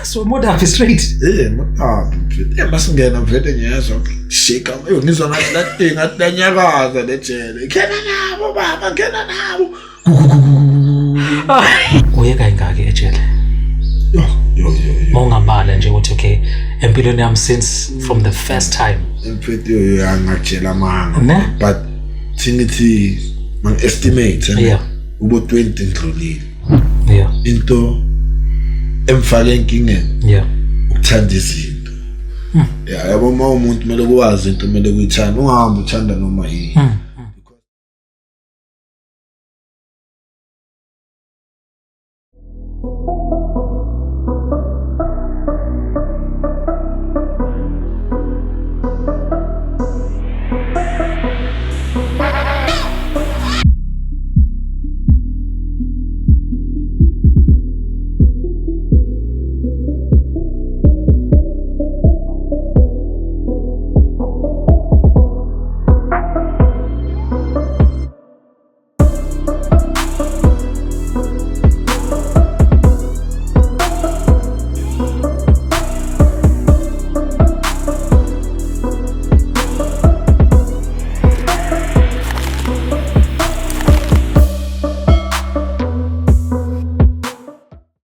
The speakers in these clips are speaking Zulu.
So Modaphi straight. Modaphi mfethu. Masingena vele ngiyezwa shake up. Ngizwa ngathi la ngathi lanyakaza le jele. Ngena nabo baba, ngena nabo. Uye kayingaki ejele? Yo yo yo. Mawungabala nje ukuthi okay empilweni yami since from the first time. Mfethu yo angakutshela amanga. Ne? But thinithi mang estimate Yeah. ubo 20 ndlulile. Yeah. Into emfake enkingeni. Yeah. Ukuthanda izinto. Yeah, yabo uma umuntu kumele kuwazi into kumele kuyithanda, ungahambi uthanda noma yini.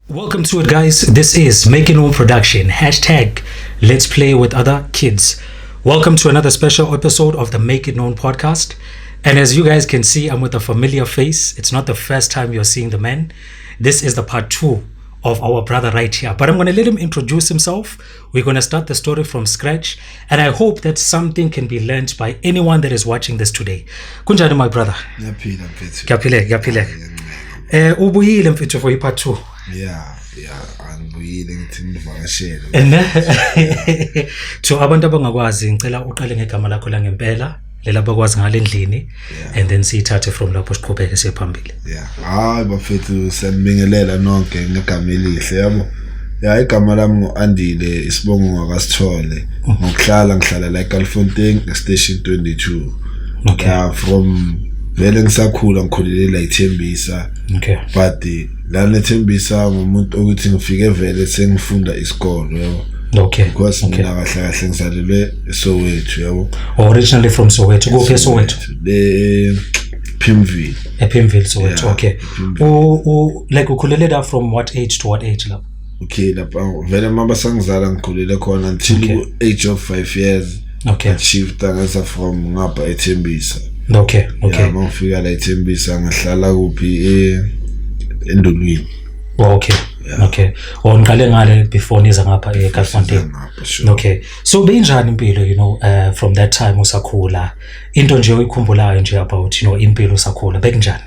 Welcome to it, guys. This is Making Home Production. Hashtag Let's Play with Other Kids. Welcome to another special episode of the Make It Known podcast. And as you guys can see, I'm with a familiar face. It's not the first time you're seeing the man. This is the part 2 of our brother right here. But I'm going to let him introduce himself. We're going to start the story from scratch. And I hope that something can be learned by anyone that is watching this today. Kunjani, my brother? Ngiyaphila mfethu. Ngiyaphila, ngiyaphila. Ubuyile mfethu for part 2. Yeah, angibuyile ngithi ngivakashele. To abantu abangakwazi ngicela uqale ngegama lakho la ngempela lela bakwazi ngale ndlini and then siyithathe from lapho siqhubeke siye phambili. Yeah. Hayi bafethu siyanibingelela nonke ngegama elihle yabo. Yeah, igama lami nguAndile, isibongo ngakasithole. Ngokuhlala ngihlala la eKalfontein station 22. Okay. Yeah, from vele ngisakhula ngikhulele la eThembisa. Okay. But la eThembisa ngumuntu ukuthi ngifike vele sengifunda isikolo yabo. Okay. Because mina kahle kahle ngizalelwe eSoweto yabo. Originally from Soweto. Kuphi eSoweto? Le Pimville. ePimville Soweto. Yeah, Okay. Like ukhulele la from what age to what age lapho? Okay, lapha vele mama sangizala ngikhulele khona until age of 5 years. Okay. Shifta ngasa from ngapha eThembisa. Okay. Okay. Yeah, mangifika la eThembisa ngahlala kuphi eNdulwini. Okay. Yeah. Okay. Ngiqale ngale before niza ngapha eKalfontein. Sure. Okay. So beyinjani impilo, you know, from that time usakhula? Into nje oyikhumbulayo nje about, you know, impilo usakhula bekunjani?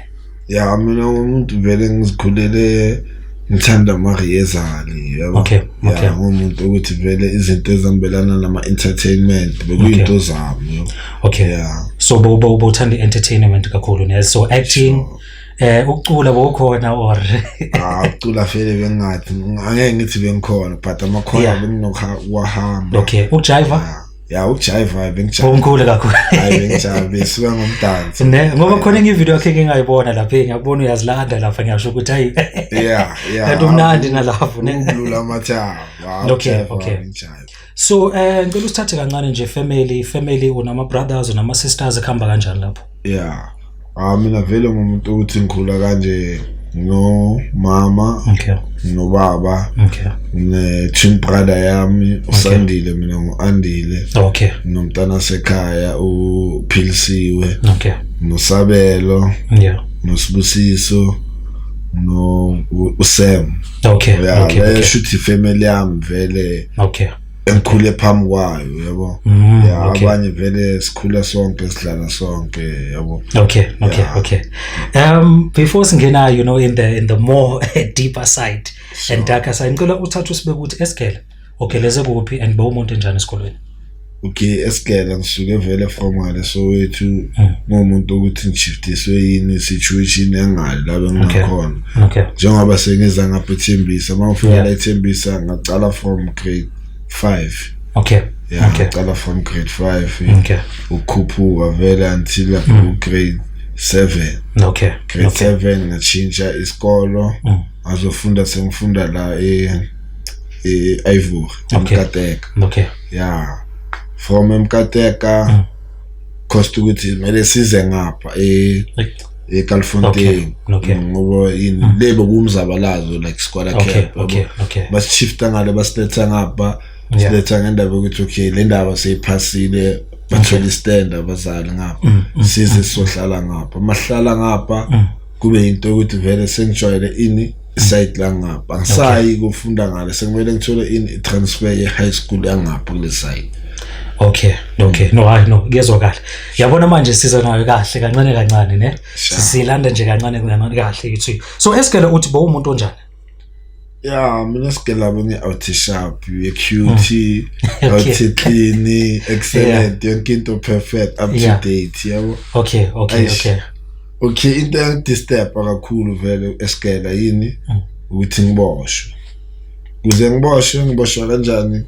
Yeah, mina umuntu vele ngizikhulele ngithanda amariyezali yabo. Okay. Okay. Yeah, ngumuntu ukuthi vele izinto ezihambelana nama entertainment bekuyinto zami. Okay. Yeah. So bo uthanda entertainment kakhulu ne. So acting, Sure. Ukucula bowukhona or Ukucula vele bengathi angeke ngithi bengikhona but amakhona benginokuhamba. Okay, ukujiva? Yeah, ukujiva bengijiva. Bomkhulu kakhulu. Hayi bengijiva besuka ngomdanso. Ne, ngoba khona enye video yakhe ngingayibona lapha ngiyakubona uyazilanda lapha ngiyasho ukuthi hayi. Yeah, yeah. Kanti umnandi nalapho ne. Ukulula amathambo. Okay, okay. So ngicela usithathe kancane nje family unama brothers unama sisters ekhamba kanjani lapho? Yeah. Mina vele ngumuntu ukuthi ngikhula kanje no mama, okay, no baba, okay, ne twin brother yami uSandile, mina nguAndile, okay, nomntana sekhaya uPhilisiwe, okay, noSabelo, yeah, noSibusiso, no uSam. Okay, yeah, okay, okay. Shuthi family yami vele, okay, engikhule phambi kwayo yabo. Yeah, okay. Abanye vele sikhula sonke sidlala sonke yabo. Okay, okay, yeah. Okay. Before singena, you know, in the more deeper side, sure, and darker side, ngicela uthathe usibeke ukuthi esigele. Okay, leze kuphi and bowumuntu enjani esikolweni? Okay, esigele ngisuke vele from ngale Soweto ngumuntu ukuthi ngishiftiswe yini situation engale la bengingakhona. Okay. Njengoba sengiza ngapha eThembisa, mangifika la eThembisa ngaqala from grade 5. Okay. Yeah, okay. Ngaqala from grade 5. Okay. Ukukhuphuka vele until grade 7. Okay. Grade 7 ngatshintsha isikolo. Ngazofunda sengifunda la e-Ivory, eMkateka. Yeah, from eMkateka cost ukuthi kumele size ngapha eKalfontein. Ngoba yini lebo kumzabalazo like squad camp. Basishifta ngale, basiletha ngapha, siletha ngendaba ukuthi okay, le ndaba seyiphasile, bathola istand abazali ngapha, size sizohlala ngapha. Mahlala ngapha kube into ukuthi vele sengijwayele ini site la ngapha, angisayi kufunda ngale, sekumele ngithole ini transfer ye high school yangapha kule site. Okay, no, hayi, no, kuyezwakala. Yabona manje siza nayo kahle kancane kancane, ne? Sisilanda nje kancane kancane kahle yithi. So esigele uthi bowumuntu onjani? Yeah, mina sigela bengi out sharp, cute, out clean, excellent, yonke into perfect, up to date, yabo. Okay. Okay, into engidisturb kakhulu vele esigela yini ukuthi ngiboshwe. Kuze ngiboshwe, ngiboshwa kanjani?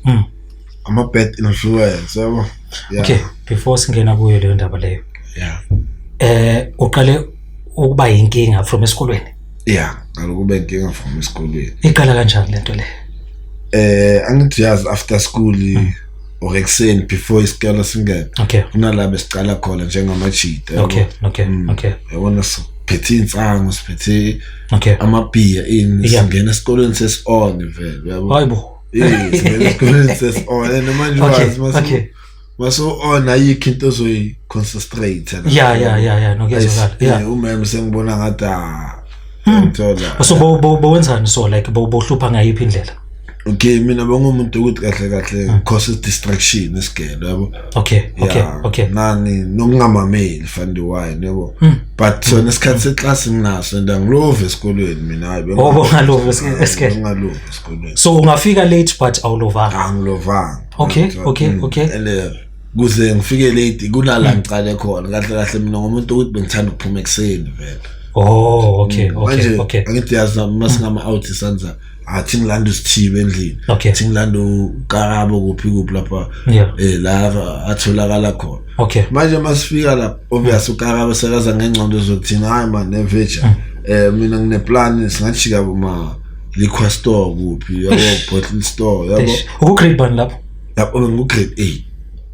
Ama bad influence, yabo. Yeah. Okay, before singena kuyo leyo ndaba leyo. Yeah. Uqale ukuba yinkinga from esikolweni. Yeah, ngalokuba inkinga from esikolweni. Iqala kanjani lento le? Angithi yazi after school or ekseni before isikole singena. Okay. Kunalabo esicala khona njengamajita. Okay. Yabona siphethe insango, siphethe amabhiya ini, singena esikolweni sesi-on vele, yabo. Hayibo. Singena esikolweni sesi-on and manje wazi maso on ayikho into ozoyi-concentrate. Yeah, no, kuyezwakala. Yeah. Umama sengibona ngathi ngithola. So bowenzani so like bohlupha ngayiphi indlela? Okay, mina bengumuntu ukuthi kahle kahle causes distraction esigele, yabo. Okay. Nani nokungamameli fund wine, yabo. But sona isikhathi seclass nginaso and angilove esikolweni mina, hayi. Ngalovu esigele. Ngalovu esikolweni. So ungafika late but awulovanga. Angilovanga. Okay. And kuze ngifike late kunala ngicale khona kahle kahle mina ngomuntu ukuthi bengithanda ukuphuma ekseni vele. Oh, okay. Angithi yazi masingama out isanza athi ngilanda usithibe endlini, athi ngilanda uKarabo kuphi lapha la atholakala khona. Manje masifika lapha obvious uKarabo sekaza ngengcondo zokuthina, hayi man neveja mina ngine plan singajika kuma liquor store kuphi, yabo, bottle store, yabo. Uku grade 1 lapho? Lapho ngu grade 8.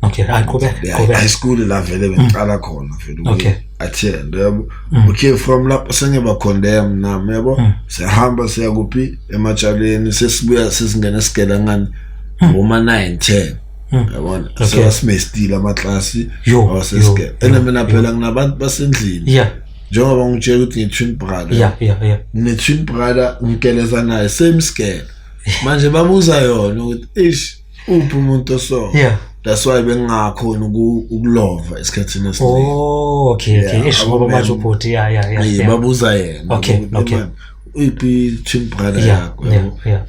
Okay, hayi qhubeka. High school la vele bengiqala khona vele. Attend, yabo. Okay, from lapho sengiba condemn nami, yabo. Siyahamba siya kuphi ematshaleni, sesibuya sesingena esigela ngani ngoma 9 10. Yabona sesimestile amaklasi awasesigela. And mina phela nginabantu basendlini. Yeah. Njengoba ngitshela ukuthi ngi twin brother. Yeah. Ngine twin brother ngikeleza naye same scale. Manje babuza yona ukuthi ish uphi umuntu oso. Yeah. That's why bengingakhona ukulova esikhathini esiningi. Oh, okay. Eish ngoba manje ubhuti yeah. Babuza yena. Okay. Uyiphi twin brother yakho?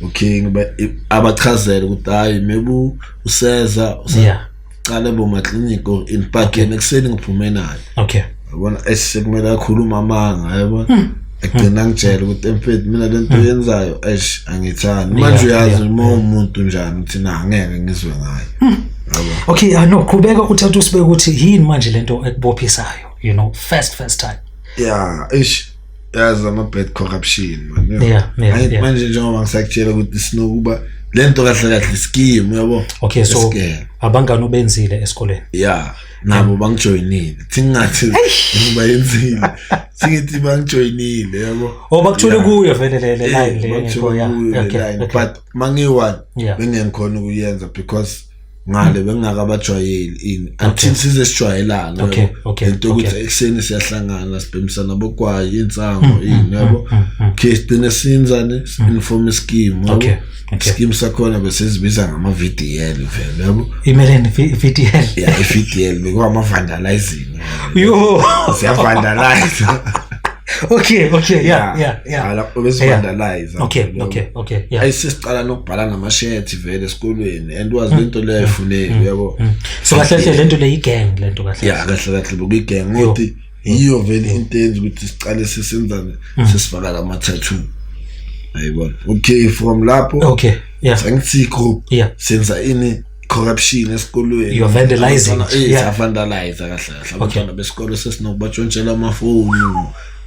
Okay, ngiba abachazele ukuthi hayi maybe useza usaqale boma clinic or in park ekuseni ngiphume naye. Okay. Yabona esekumele akhuluma amanga, yabona. Agcina ngitshela ukuthi emfethu mina lento yenzayo eish angithandi. Manje uyazi uma umuntu njani uthi na angeke ngizwe ngayo. Okay, no, qhubeka uthatha usibeke ukuthi yini manje lento ekubophisayo, you know, first time. Yeah, eish yazi ama bad corruption man. Yeah. Manje njengoba ngisakutshela ukuthi sinokuba lento kahle kahle scheme, yabo. Okay, so abangani ubenzile esikoleni. Yeah, nabo bangijoyinile. Thingathi ngibayenzile. Singithi bangijoyinile, yabo. Oh, bakuthole kuyo vele le line le. Yeah, okay. But mangiyi-one bengikhona ukuyenza because ngale bengingakabajwayeli ini until size sijwayelana. Okay. Into ukuthi ekseni siyahlangana sibhemisana bokwayi insango ini, yabo. Okay, sigcine siyenzane inform scheme, yabo. Scheme sakhona bese sibiza ngama VDL vele, yabo. Imeleni VDL. Yeah, i-VDL bekwama vandalizing. Yo, siya vandalize. Okay, yeah. Lapho bese vandalize. Okay, yeah. Ayisicala nokubhala namashethi vele esikolweni and wazi lento leyo ayifuneki, yabo. So kahle lento le igang lento kahle. Yeah, kahle bekuyigang ngothi yiyo vele into enza ukuthi sicale sisenzane sesifaka lama tattoo. Ayibona. Okay, from lapho. Okay, yeah. Sangithi group. Senza ini corruption esikolweni. You are vandalizing. Yeah, vandalize kahle kahle. Abantwana besikolo sesinokubatshontshela amafoni.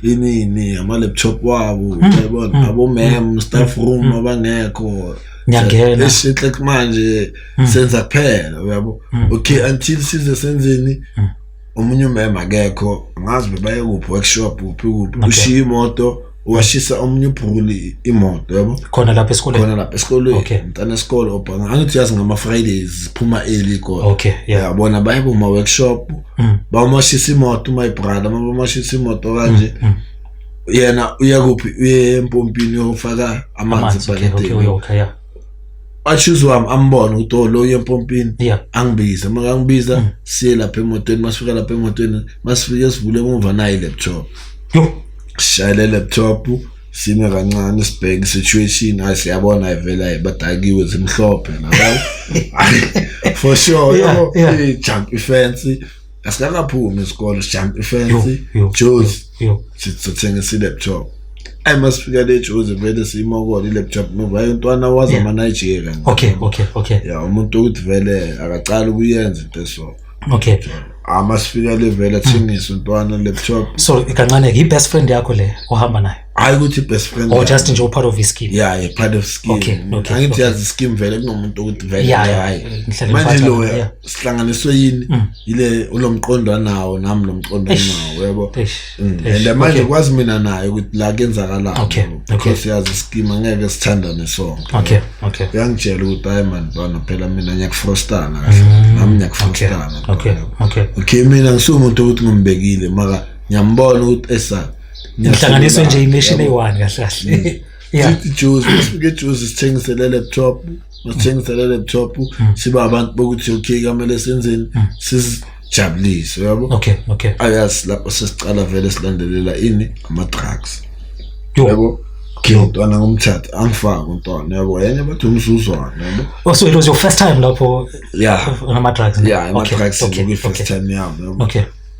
Inini ama laptop wabo, yabona, abo ma'am staff room abangekho. Niyangena. Eish, like manje senza kuphela, uyabo. Okay, until size senzeni, omunye umema akekho, angazi bebaye kuphi, workshop kuphi kuphi, ushiya imoto, washisa omunye ubhuli imoto, yabo. Khona lapha esikoleni? Khona lapha esikolweni. Umntana esikole obhanga, angithi yazi ngama-Fridays siphuma early khona. Yabona, baye kuma-workshop, bamashisa imoto my brother. Mabamashisa imoto kanje, yena uya kuphi? Uye empompini uyofaka amanzi Amanzi, okay. ebhakedeni. Uyokha, yeah. Achuze wami ambone ukuthi, oh, lo uye empompini. Angibiza, makangibiza siye lapha emotweni. Masifika lapha emotweni, masifike sivule emuva, nayi i-laptop. Yo. Sishayele laptop, sime kancane, sibheke i-situation. Hayi, siyabona ayivele, hayi, badakiwe, zimhlophe nabo for sure. Yabo, jump ifence, asikakaphumi isikole, jump ifence. Jozi, sithengisa i-laptop. Ayi, masifika le Jozi vele siyimokole i-laptop muva. Hayi, umntwana wazi ama-Nigeria. Ya, umuntu ukuthi vele akacala ukuyenza into eso. Amasifika le vele athengise umntwana laptop. So kancane, i-best friend yakho le ohamba nayo? Hayi, ukuthi best friend. Or just nje part of ischeme? Yeah, part of scheme. Angithi yazi scheme vele kunomuntu ukuthi vele hayi. Nihlale Manje niphathana, lo sihlanganiswe yini? Ile ulo mqondo anawo, nami lo mqondo anawo, yabo. And manje kwazi mina naye ukuthi la kuyenzakala, because yazi scheme angeke sithandane sonke. Uyangitshela ukuthi, hayi man bana, phela mina ngiyakufrostana kahle, nami ngiyakufrostana. Okay, mina ngisumuntu ukuthi ngimbekile, mara ngiyambona ukuthi esa Ngihlanganiswe nje imission eyi-one kahle kahle, yeah. Sithi Jozi, masifike eJozi sithengise le laptop. Masithengise le laptop, siba abantu bokuthi okay, kamele senzeni, sizijabulise, uyabo. Ayazi lapho sesicala vele silandelela ini, ama-drugs. Yo. Yabo, okay, umntwana ngumthatha, angifaki umntwana, yabo, yenye bathi umzuzwana, yabo. Oh, so it was your first time lapho Yeah. ngama-drugs, ne? Yeah, ama-drugs kuyi-first time yami, yabo.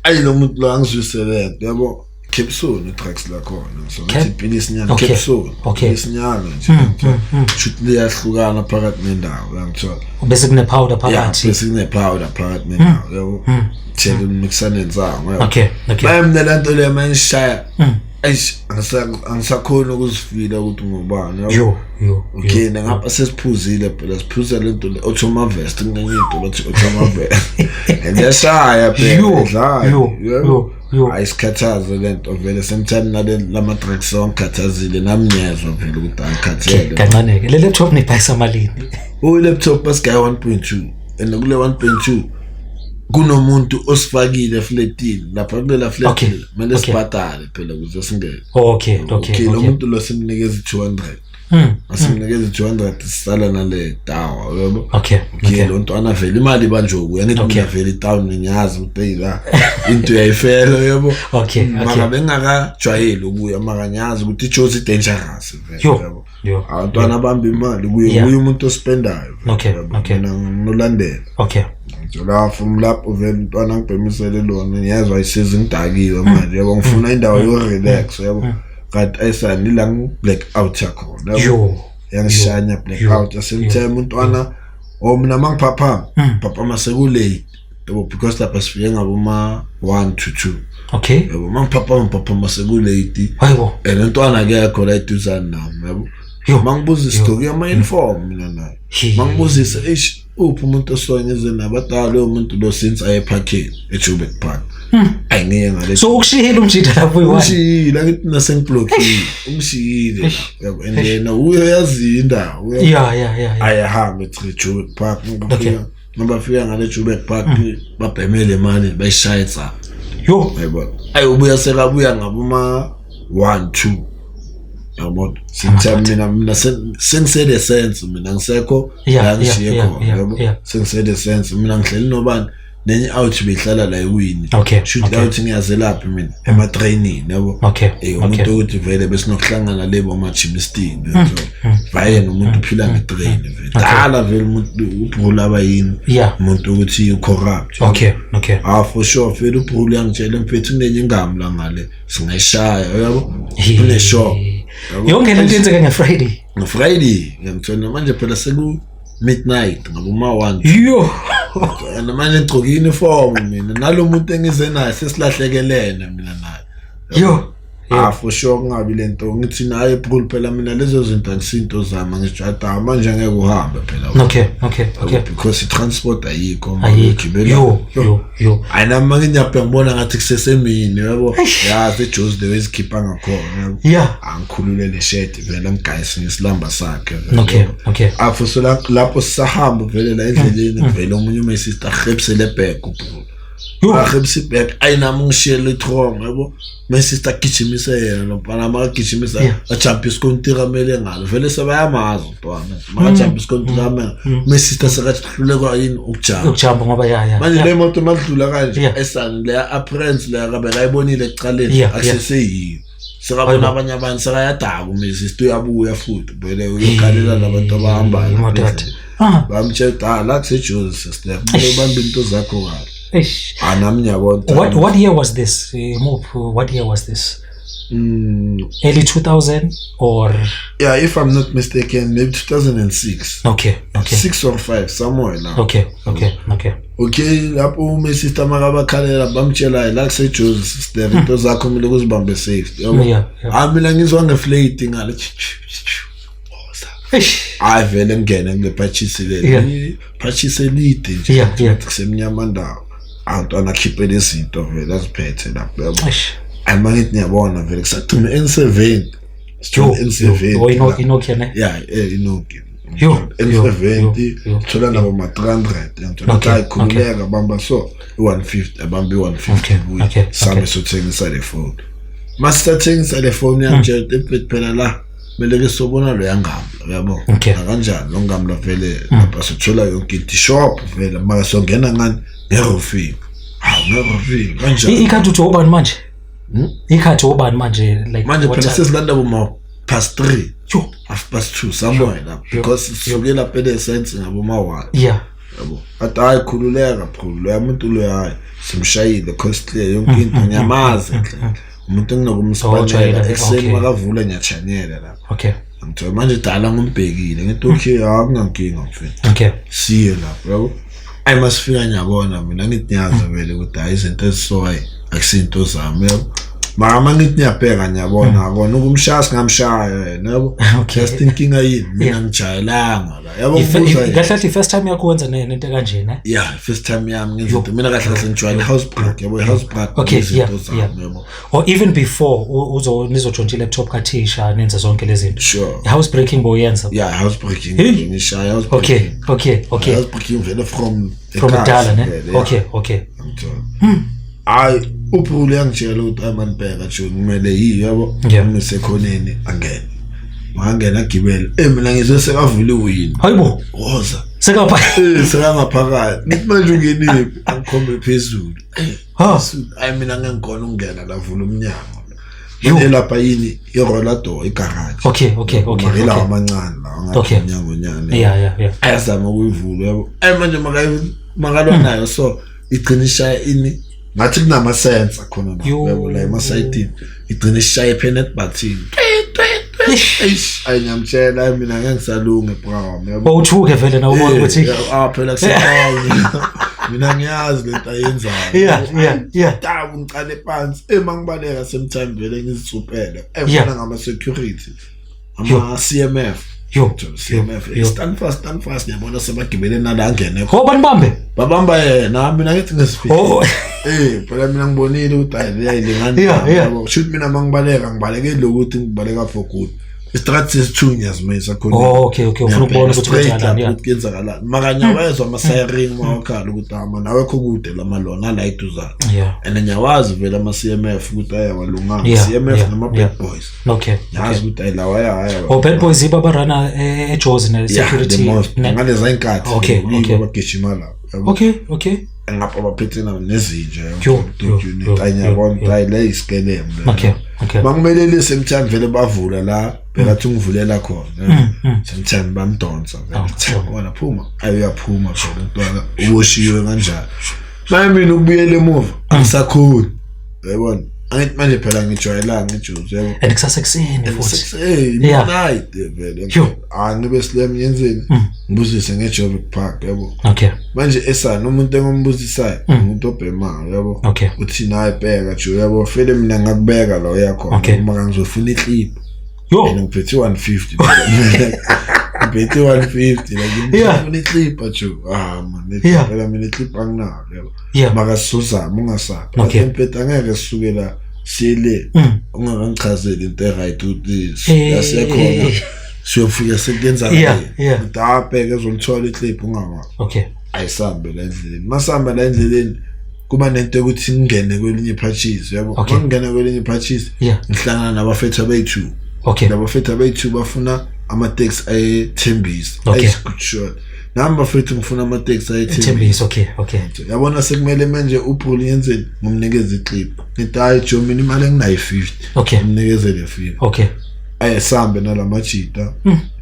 Ayi, lo muntu lo angizwise lento, yabo, Capsule i-drugs lakhona, so ngathi ipilisi nyana. Capsule. Ipilisi nyana nje, shuthi liyahlukana phakathi nendawo, uyangithola. Bese kune-powder Ya. phakathi. Bese kune-powder phakathi nendawo, yabo, thela umixane nensangu, yabo. Okay Manje mina le nto leyo mayingishaya, eish, angisakhoni ukuzifila ukuthi ngubani, yabo. Yo yo. Okay, nangapha sesiphuzile phela, siphuza le nto le automavest, kunenye into bathi automavest and yashaya phela. Idlala, yabo. Yo yo. Ayisikhathaze le nto vele, same time nale lama-drugs angikhathazile nami, ngiyezwa vele ukuthi angikhathele. Kancane-ke, le laptop nibhayisa malini? Uyi-laptop basigaya 1.2, and kule 1.2 kunomuntu osifakile efletini lapha, kulela flat. Kumele sibhadale phela ukuze singene. Okay, lo muntu lo simnikeza i-200. Asimnikeza i-200, sisala nale dawa, yabo. Okay, lo ntwana vele imali ibanjwe kuye, angithi? Mina vele itown ngiyazi ukuthi hey, la into uyayifela, yabo. Mara bengakajwayeli ukuya, mara ngiyazi ukuthi iJozi dangerous vele, yabo. Abantwana bamba imali kuye. Kuye umuntu ospendayo vele, yabo. Mina nginolandela. Ngithola from lapho vele umntwana ngibhemisele lona, ngiyezwa ayisize, ngidakiwe manje, yabo, ngifuna indawo yo-relax, yabo, kanti ayisani la ngi-black out yakhona, yabo. Yangishanya black out. Same time umntwana, oh, mina mangiphaphama, phaphama sekulate, yabo, because lapha sifike ngaboma 1 to 2. Yabo, mangiphaphama, ngiphaphama sekulate. Hayibo. And umntwana akekho la eduzane nami, yabo. Mangibuza, isigqoke ama-uniform mina naye. Mangibuzisa, eish, uphi umuntu osonyeze nabadala, loyo muntu lo since aye ephakeni eJoburg Park, ayingiye ngale. So ukushiyile umjida lapho uyi-one? Umshiyile, angithi mina sengiblockile, umshiyile, yabo, and yena uyayazi indawo, uyabo. Ayahambe eJoburg Park. Ngabafika ngale Joburg Park, babhemele imali, bayishaya tsa. Yayibona, ayi, ubuya sekabuya ngaboma 1 2, yabona. Same mina sengisele sense, mina ngisekho la ngishiye khona, yabo. Sengisele sense, mina ngihleli nobani, nenye out beyihlala la ewini. Shoot, la out ngiyazelaphi mina ema-training, yabo. Umuntu ukuthi vele besinokuhlangana lebo ama-gymistini, vaye nomuntu uphila nge-train vele, dala vele umuntu ubhula abayini, umuntu ukuthi u-corrupt. Ah, for sure vele ubhula uyangitshela, mfethu, kunenye ingami la ngale singayishaya, yabo, kune-shop, yabo. Yonke lento yenzeka nge-Friday? Ngo-Friday, ngiyangitshela manje phela seku midnight ngaboma 1. And manje ngigcoke i-uniform mina nalo muntu engize naye, sesilahlekelene mina naye. Yo. Yeah. Ah, for sure kungabi lento ngithi naye Paul, phela mina lezo zinto angisinto zami, ngijwayele manje ngeke uhambe phela. Okay. Because i-transport ayikho. Ayikho. Ugibela. Yo, yo, yo. Hayi, nami ngiyabheka ngibona ngathi kusesemini, yabo, yazi eJozi the way zikhipha ngakhona, yabo. Angikhulule le shirt vele, ngigayise ngesilamba sakhe vele. Okay. Afo so lapho sisahamba vele la endleleni, vele omunye my sister ahebise le bag ubhuku. Yo. Ahebise ibag, ayi, nami ngishiyele i-trong, yabo. My sister agijimise yena lo mfana, makagijimisa ajampe isikontiri amele ngalo, vele sebayamazi umntwana, makajampe isikontiri amele, my sister sekahlulekwa yini ukujampa. Ukujamba ngoba ya. Manje le moto madlula kanje, esani leya appearance leya kabe kayibonile ekuqaleni, akuseseyiyo, sekabona Hayibo. abanye abantu, sekayadaka umesister, uyabuya futhi vele uyokhalela labantu abahambayo. Madoda. Ah. Bamtshela ukuthi, ah, la kuseJozi, sister, kumele ubambe into zakho kahle. Eish. Ah, nami ngiyabona. What year was this? Muphi, what year was this? Early 2000 or Yeah, if I'm not mistaken, maybe 2006. Okay. 6 or 5 somewhere now. Okay. Okay, lapho umesister makabakhalela bamtshela la kuseJozi, sister, into zakho kumele kuzibambe safe, yabo. Yeah. Ah, mina ngizwa ngeflate ngale. Eish. Hayi vele ngene kule patchisi le. Patchisi elide nje. Kusemnyama ndawo. Antwana akhiphe lezinto vele aziphethe lapho, yabo. Eish. Hayi, mangithi ngiyabona vele kusagcina N70. Yo, N70. yo. Oh, Inokia ne? Yeah, Inokia. Yo, yo, N70 yo, yo. thola nabo ma 300, ngithola hayi, khululeka, bamba so i150, abamba i150, buye. Sambe sothengisa le phone, masithathengisa le phone yangitshela ukuthi phela la kumele ke sobona lo yangamla, uyabo. Nakanjani lo ngamla vele lapha sithola yonke into shop vele, maka songena ngani ngeroofing, hawu, ngeroofing kanjani? Ikhathi uthi obani manje? Ikhathi obani manje, like Manje what phela time? sesilanda boma past 3, Yo. half past 2 somewhere lapho, because sisuke lapha ele-sense ngaboma 1, yabo. Athi hayi, khululeka bro, loya muntu loya, hayi, simshayile, costly yonke into, ngiyamazi enhle umuntu enginokumspanela. Ojwayele, Ekuseni makavula ngiyachanyela lapho. Ngithola manje dala ngumbhekile, ngithi okay, akunankinga mfethu, siye lapho, yabo. Ayi, masifika ngiyabona mina, ngithi ngiyazi vele ukuthi hayi, izinto eziso hayi akusinto zami, yabo. Mara uma ngithi ngiyabheka ngiyabona akona ukumshaya, singamshaya yena, yabo. Just inkinga yini, mina ngijayelanga la, yabo, ngibuza yena. Kahle kahle first time yakho wenza nento kanje ne? Yeah, first time yami ngenza into. Mina kahle kahle ngijwayele house break, yabo, house break izinto zami, yabo. Or even before uzo nizotshontsha i-laptop kathisha, nenze zonke lezi zinto. Sure. House breaking boyenza? Yeah, house breaking. Hey. Ngishaya house breaking. House breaking vele from the From cars, kudala ne? vele, yeah. Okay. Ngithola. Hayi, uphule yangitshela ukuthi ayi mani, bheka nje kumele yi, yabo, ngisekhoneni angene, makangena agibele, mina ngizwe sekavula iwini. Hayibo. Woza. Sekapha. Sekangaphakathi, ngithi manje ungeniphi, angikhombe phezulu. Ha. Hayi, mina ngengikhona ukungena la, vula umnyango. Manje lapha yini, i-roller door, igaraji. Okay. Mara ilawa amancane lawa ngathi umnyango nyana. Ayazama ukuyivula, yabo. Ayi, manje makalwa nayo so igcina ishaya ini, ngathi kunama-sensor khona la, Yo. yabo, la emasayidini, igcina ishaya i-panic button. Eish. Eish, ayi, ngiyamtshela, ayi, mina ngeke ngisalunge bra, yabo. Bawuthuke vele na ubona ukuthi Ah, phela kuseqala mina ngiyazi lento ayenzayo. Yeah. Tabu ngicale phansi, mangibaleka same time vele ngizitsupele, ngifana ngama-security, ama-CMF. Yo. CMF, stand fast, stand fast, ngiyabona sebagibele nala angene khona. Oh, banibambe. Babamba yena, mina ngithi ngisifike. Oh. Phela mina ngibonile ukuthi hayi, leyayilingani. Yeah. Shoot, mina mangibaleka ngibalekele ukuthi ngibaleka for good. Istraat sesithunya simisa khona. Oh, okay. Ufuna ukubona ukuthi kwenzakalani, yeah. Ukuthi kwenzakalani. Makanyawezwa ama-siren mawakhala ukuthi ama nawe kho kude lamalona la iduzane. And ngiyawazi vele ama-CMF ukuthi ayawalunganga. CMF nama bad boys. Ngiyazi ukuthi ayi lawa aya. Oh, bad boys yibo abarana eJozi ne Yeah, security. the most. Ngaleza inkathi. Okay. Abagijima lapho, yabo. Okay. Ngapha baphethe nezinja. Yo, yo, yo, Ayabona yo. hayi le isikelemu le. Okay. Bangimelele same time vele bavula la bekathi ungivulela khona. Same time bamdonsa vele. Oh, Cha, wona phuma. Ayi, uyaphuma vele umntwana uboshiwe kanjani. Manje mina ukubuyela emuva angisakhoni. Uyabona? Angithi manje phela ngijwayelanga ijuice, yabo. And kusasa ekuseni futhi. Hey, Yeah. night vele. Yo. Ah, ngibe slam yenzeni? Ngibuzise ngeJoburg Park, yabo. Okay. Manje esana umuntu engombuzisayo, umuntu obhemayo, yabo. Okay. Uthi naye bheka nje, yabo, fele mina ngakubeka la uyakhona Okay. uma ngizofuna iclip. Yo. And ngiphethe 150. Ngiphethe 150 like Yeah. ngifuna iclip nje. Ah man, Yeah. phela mina iclip anginayo, yabo. Yeah. Makasuzama ungasabi. Okay. Ngiphethe angeke sisukela siyele ungakangichazeli into e-right ukuthi Eh, siyakhona eh. siyofika sekuyenza Yeah, yeah. abheke ezolithola iclip ungawazi. Okay. Ayisambe la endleleni, masihamba la endleleni kuba nento yokuthi ngingene kwelinye iphatshisi, yabo. Okay. Mangingena kwelinye iphatshisi Yeah. ngihlangana nabafethu abayi-two. Okay. Nabafethu abayi-two bafuna amateksi ayethembisa. Okay. Ayi-good shot nami bafethu ngifuna amateksi ayethembisa. Thembisa, okay, okay. Yabona sekumele manje uphuli yenzeni, ngimnikeze iclip, ngithi hayi jo, mina imali enginayo 50. Okay. Ngimnikezele 50. Okay. Ayisambe nalamajita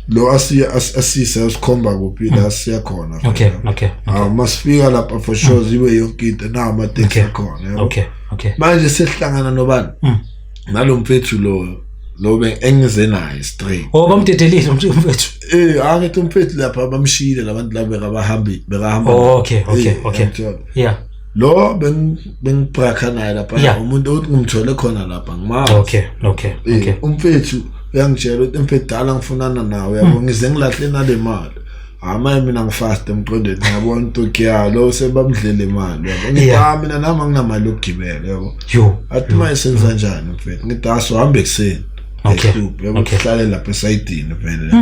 lo asiya asise asikhomba kuphi la siya khona. Okay, okay. Ah, masifika lapha for sure zibe yonke into na amateksi Okay. akhona, yabo. Okay. Okay. Manje sesihlangana nobani? Nalo mfethu lo engize naye straight. Oh, bamdedelile umfethu. Eh, angithi umfethu lapha bamshiyile labantu laba bekabahambi bekahamba. Oh, okay, okay, okay. Ngiyamthola. Yeah. Lo bengibraka naye lapha Yeah. umuntu othi ngimthole khona lapha ngimazi. Okay, okay, okay. Umfethu uyangitshela ukuthi mfethu dala ngifunana nawe, yabo, ngize ngilahle nale mali. Hayi manje mina ngifast emqondweni, ngiyabona ukuthi ya lo sebamdlele imali, yabo. Ngithi Yeah. ah mina nami anginamali yokugibela, yabo. Yo. Athi manje senza njani mfethu? Ngithi asohambe ekuseni. Okay. Ehluphe, yabo, Okay. sihlale lapha esayidini vele.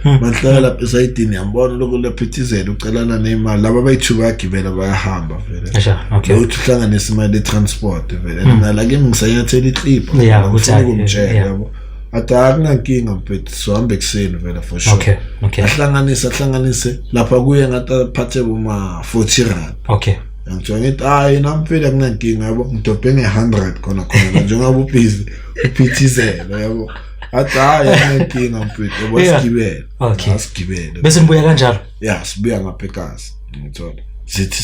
Mangihlala lapha esayidini yambona lokho lephithizela ucelana nemali laba abayi-two bayagibela bayahamba vele. Asha, okay. Lokuthi uhlanganise imali ye-transport vele. Nala kimi ngisanyathela iclip. Yeah, ukuthi ngifuna hayi, ukumtshela, yeah. yabo. Athi akunankinga mfethu, sohambe ekuseni vele for sure. Okay, okay. Ahlanganise ahlanganise lapha kuye ngathi aphathe boma 40 rand. Okay. Ngithiwa ngithi hayi nami mfethu akunankinga, yabo, ngidobhe nge-100 khona khona la njengoba ubhizi uphithizela, yabo. Athi hayi akunankinga mfethu, yabo, Yeah. sigibele. Okay. Asigibele. Bese nibuya kanjalo. Ya sibuya ngapha ekasi, ngithola sithi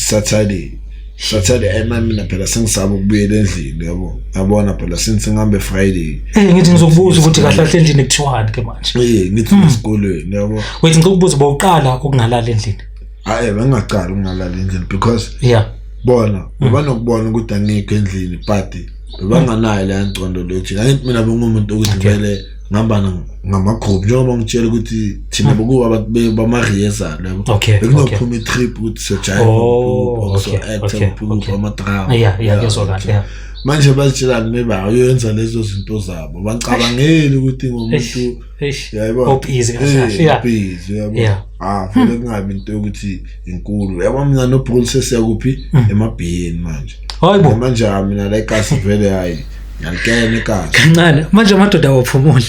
Saturday ema mina phela sengisaba ukubuyela endlini, yabo, yabona phela since ngihambe Friday. Eh, ngithi ngizokubuza ukuthi kahle kahle endlini kuthiwani ke manje. Eh, ngithi esikolweni, yabo. Wait, ngicela ukubuza bawuqala ukungalali endlini. Hayi bengingaqali ukungalala endlini because Yeah. bona bebanokubona ukuthi angikho endlini, but bebanganayo leya ngcondo leyo ukuthi angithi mina bengumuntu ukuthi vele ngihamba ngama-group njengoba ngitshela ukuthi thina bekuba abantu bama-rehearsal, yabo. Okay, Bekunophuma i-trip ukuthi siyojayiva Oh, kuphi, okay, so-acta okay, kuphi kuphi okay. ama-drama. Yeah, yeah, kuyezwakala. Yeah. Manje bazitshelani maybe uyoyenza lezo zinto zabo bangicabangeli ukuthi ngumuntu Eish. yayibona. Hope easy kahle kahle. Eh, Yeah. busy, uyabo. Yeah. Ah vele kungabi into yokuthi inkulu, yabo. Mina noBrul sesiya kuphi emabhiyeni manje. Hayibo. Manje ah, mina la ikasi vele hayi ngiyalikena ikasi. Kancane. Manje amadoda awaphumuli.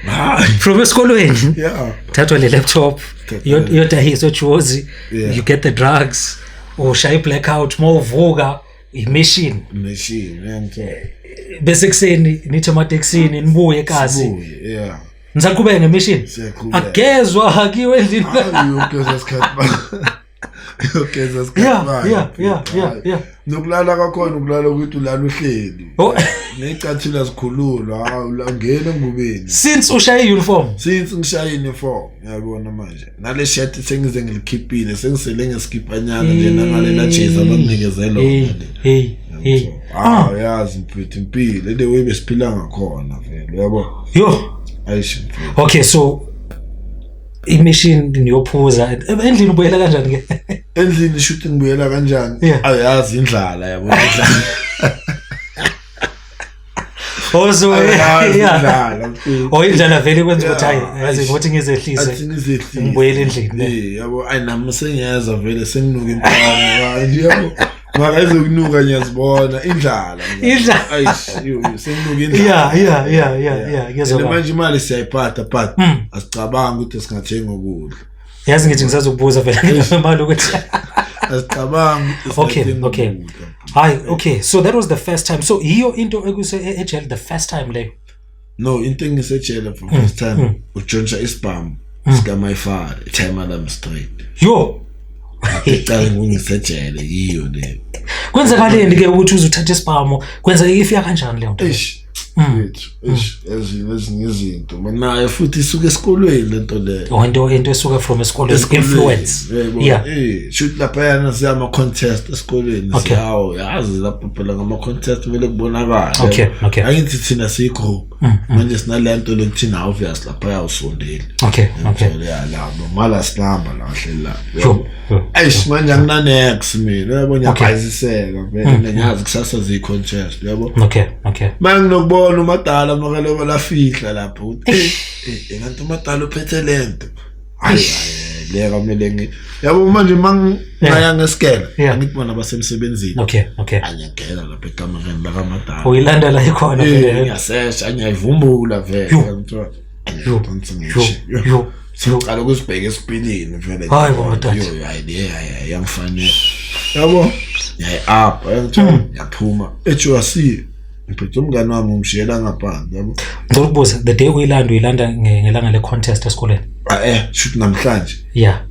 Hayi. From esikolweni. Yeah. Thathwa le laptop. Thathwa le- Yodayiswa eJozi. Yeah. You get the drugs. Ushaya i-blackout mawuvuka i-mission. Machine uyangithola. Bese kuseni nithi ematekisini nibuye ekasi. Sibuye, yeah. Nisaqhubeka ngemission. Siyaqhubeka. Akugezwa hakiwe endlini. Hayi uyogeza isikhathi ba. Uyogeza isikhathi Yeah, ba. yeah, yeah, yeah, yeah. Nokulala kwakhona ukulala ukuthi ulala uhleli. Oh. Necathula sikhululwa, hawu ungena engubeni. Since ushaye i-uniform. Since ngishaye uniform, uyabona manje. Nale shirt sengize ngilikhiphile, sengisele ngesikipanyana nje nangalela jezi abanginikeze Hey, lona. hey, hey. Ah, uyazi mfethu impilo, le way besiphila ngakhona vele, uyabo. Yo. Ayish mfethu. Okay, so i-mission niyophuza endlini ubuyela kanjani ke? Endlini shuthi ngibuyela kanjani? Yeah. Ayazi indlala, yabo, indlala. Oh so Ayazi yeah. indlala mfethu. Oh indlala vele kwenza ukuthi hayi Yeah. yazi ukuthi ngizehlise. Athi ngizehlise. Ngibuyele endlini, ne? Eh, yabo, ayi nami sengiyeza vele senginuka impama manje, yabo. Mara izokunuka ngiyazibona indlala. Indlala. Ayish, yo, senginuka indlala. Yeah, And ngiyezwa. manje imali siyayiphatha but asicabanga ukuthi singathenga ukudla. Yazi ngithi ngisazokubuza vele ngemali ukuthi Asicabanga ukuthi Okay, singathenga okay. ukudla. Hayi, okay. So that was the first time. So yiyo into ekuse ejele the first time leyo. No, into engisejele for first time utshontsha isibhamu sika my father, timer lam straight. Yo. Icala ngisejele yiyo le. Kwenzakaleni ke ukuthi uze uthathe isibhamu? Kwenzeka ifika kanjani leyo nto? Eish, mfethu, eish, ezinye izinto naye futhi isuke esikolweni lento leyo. Oh, into esuka from esikolweni, influence. Yebo. Yeah. Shoot laphayana siya ama-contest esikolweni. Okay. Siyawo yazi lapho phela ngama-contest kumele kubonakale. Okay. Angithi thina siyi-group manje sinale nto lokuthina obvious laphaya usondeli. Okay. Ya labo mala sinamba la hleli la. Sure. Eish, manje anginanex mina, uyabo, ngiyabhayisiseka vele, ngiyazi kusasa ziyi-contest, uyabo. Okay. Manje nginokubona umadala makaloba lafihla lapho ukuthi kanti umadala uphethe lento. Hayi hayi, le kamele ngi yabo manje mangaya ngesikela angithi bona basemsebenzini. Okay. Angiyangena lapha ekamereni lakamadala. Uyilanda la ikhona vele. Ngiyasesha, angiyayivumbula vele. Yo. Ngithiwa angiyadonsa ngisho. Yo. Siqala ukuzibheka esipilini vele. Hayi bo, madoda. Yo, hayi le, hayi yangifanele. Yabo, yayi up, ngithiwa yaphuma. Ethi wasi ngiphethe umngane wami ngimshiyela ngaphandle, yabo. Ngicela ukubuza, the day uyilanda ngelanga le contest esikoleni? Shoot namhlanje. Yeah.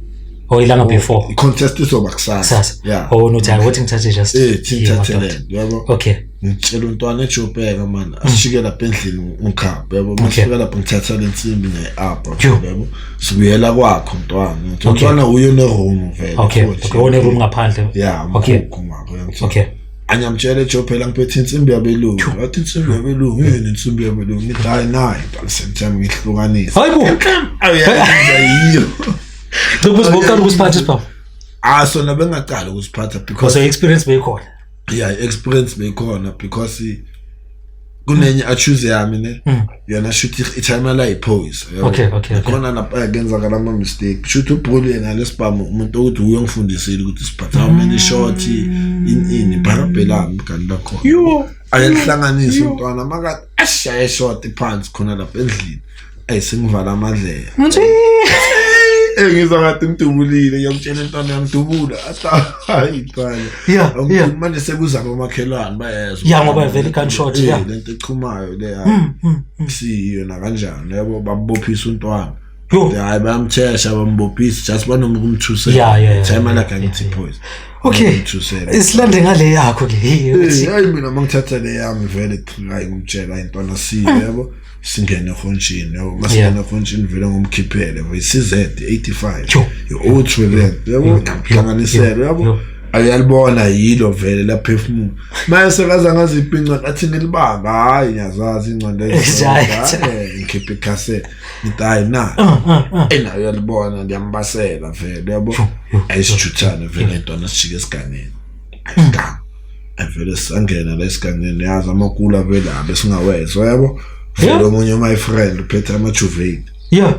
Or ilanga before. I-contest izoba kusasa. Kusasa. Yeah. Oh, no, hayi wothi ngithathe just. Thinthathe Yeah, le nto, yabo. Okay. Ngitshela umntwana ejobheka man, asishike lapha endlini ngikhaphe, yabo. Masifika lapha ngithatha le nsimbi ngayi-upha, Yo. yabo. Sibuyela kwakho mntwana. Ngithi umntwana uye ne-room vele. Okay. futhi. Okay, one room ngaphandle. Yeah, Okay. umkhukhu ngakho, uyangithola. Okay. Anyamtshela ejophela ngiphethe insimbi yabelungu. Wathi insimbi yabelungu, yini insimbi yabelungu? Ngithi hayi nayi, at the same time ngihlukanise. Hayi bo. Awuyayenza yiyo. Ngicela ukubuza ukusiphatha isibhamu. Ah, sona bengaqala ukusiphatha because Because experience beyikhona. Yeah, experience beyikhona because kunenye achoose yami ne. Yona shoot i-timer la iphoyisa. Okay. Khona lapha kenzakala ama mistake. Shoot ubhulu yena lesibhamu umuntu ukuthi uyongifundisile ukuthi siphatha how many shot in parabellum mgani lakho. Yo. Ayalihlanganisa umntwana makathi ashaye shot phansi khona lapha endlini. Ayi sengivala amadlela. Nje. Ngizwa ngathi ngidubulile, ngiyamtshela intwana yangidubula. Athi hayi intwana. Yeah. Manje sekuzama omakhelwane bayezwa. Yeah, ngoba vele i-gunshot, yeah. Lento echumayo le siyo na kanjani, yabo, bambophisa umntwana. Yo. Hayi bayamthesha bambophisa just banokumthusela. Yeah, Timer like angithi poison. Okay. Bamthusela. Isilande ngale yakho ke. Hey, uthi Hayi mina mangithatha le yami vele hayi ngumtshela intwana siyo, yabo, singene ekhonjini, yabo, masingene ekhonjini vele ngumkhiphele CZ 85 Yo. i-O2 le, yabo, ngihlanganisele, yabo, Yo. ayalibona yilo vele laphefumula manje sekaze ngaziphi incwadi athi ngilibamba hayi ngiyazazi incwadi Right. ngikhiphe icassette ngithi hayi na enayo uyalibona ngiyambasela vele, yabo, ayisijuthane vele intwana sijike esigangeni ayisiganga avele sangena la esigangeni yazi amakula vele abe singawezwa, yabo, vele omunye my friend uphethe ama-juvet Yeah.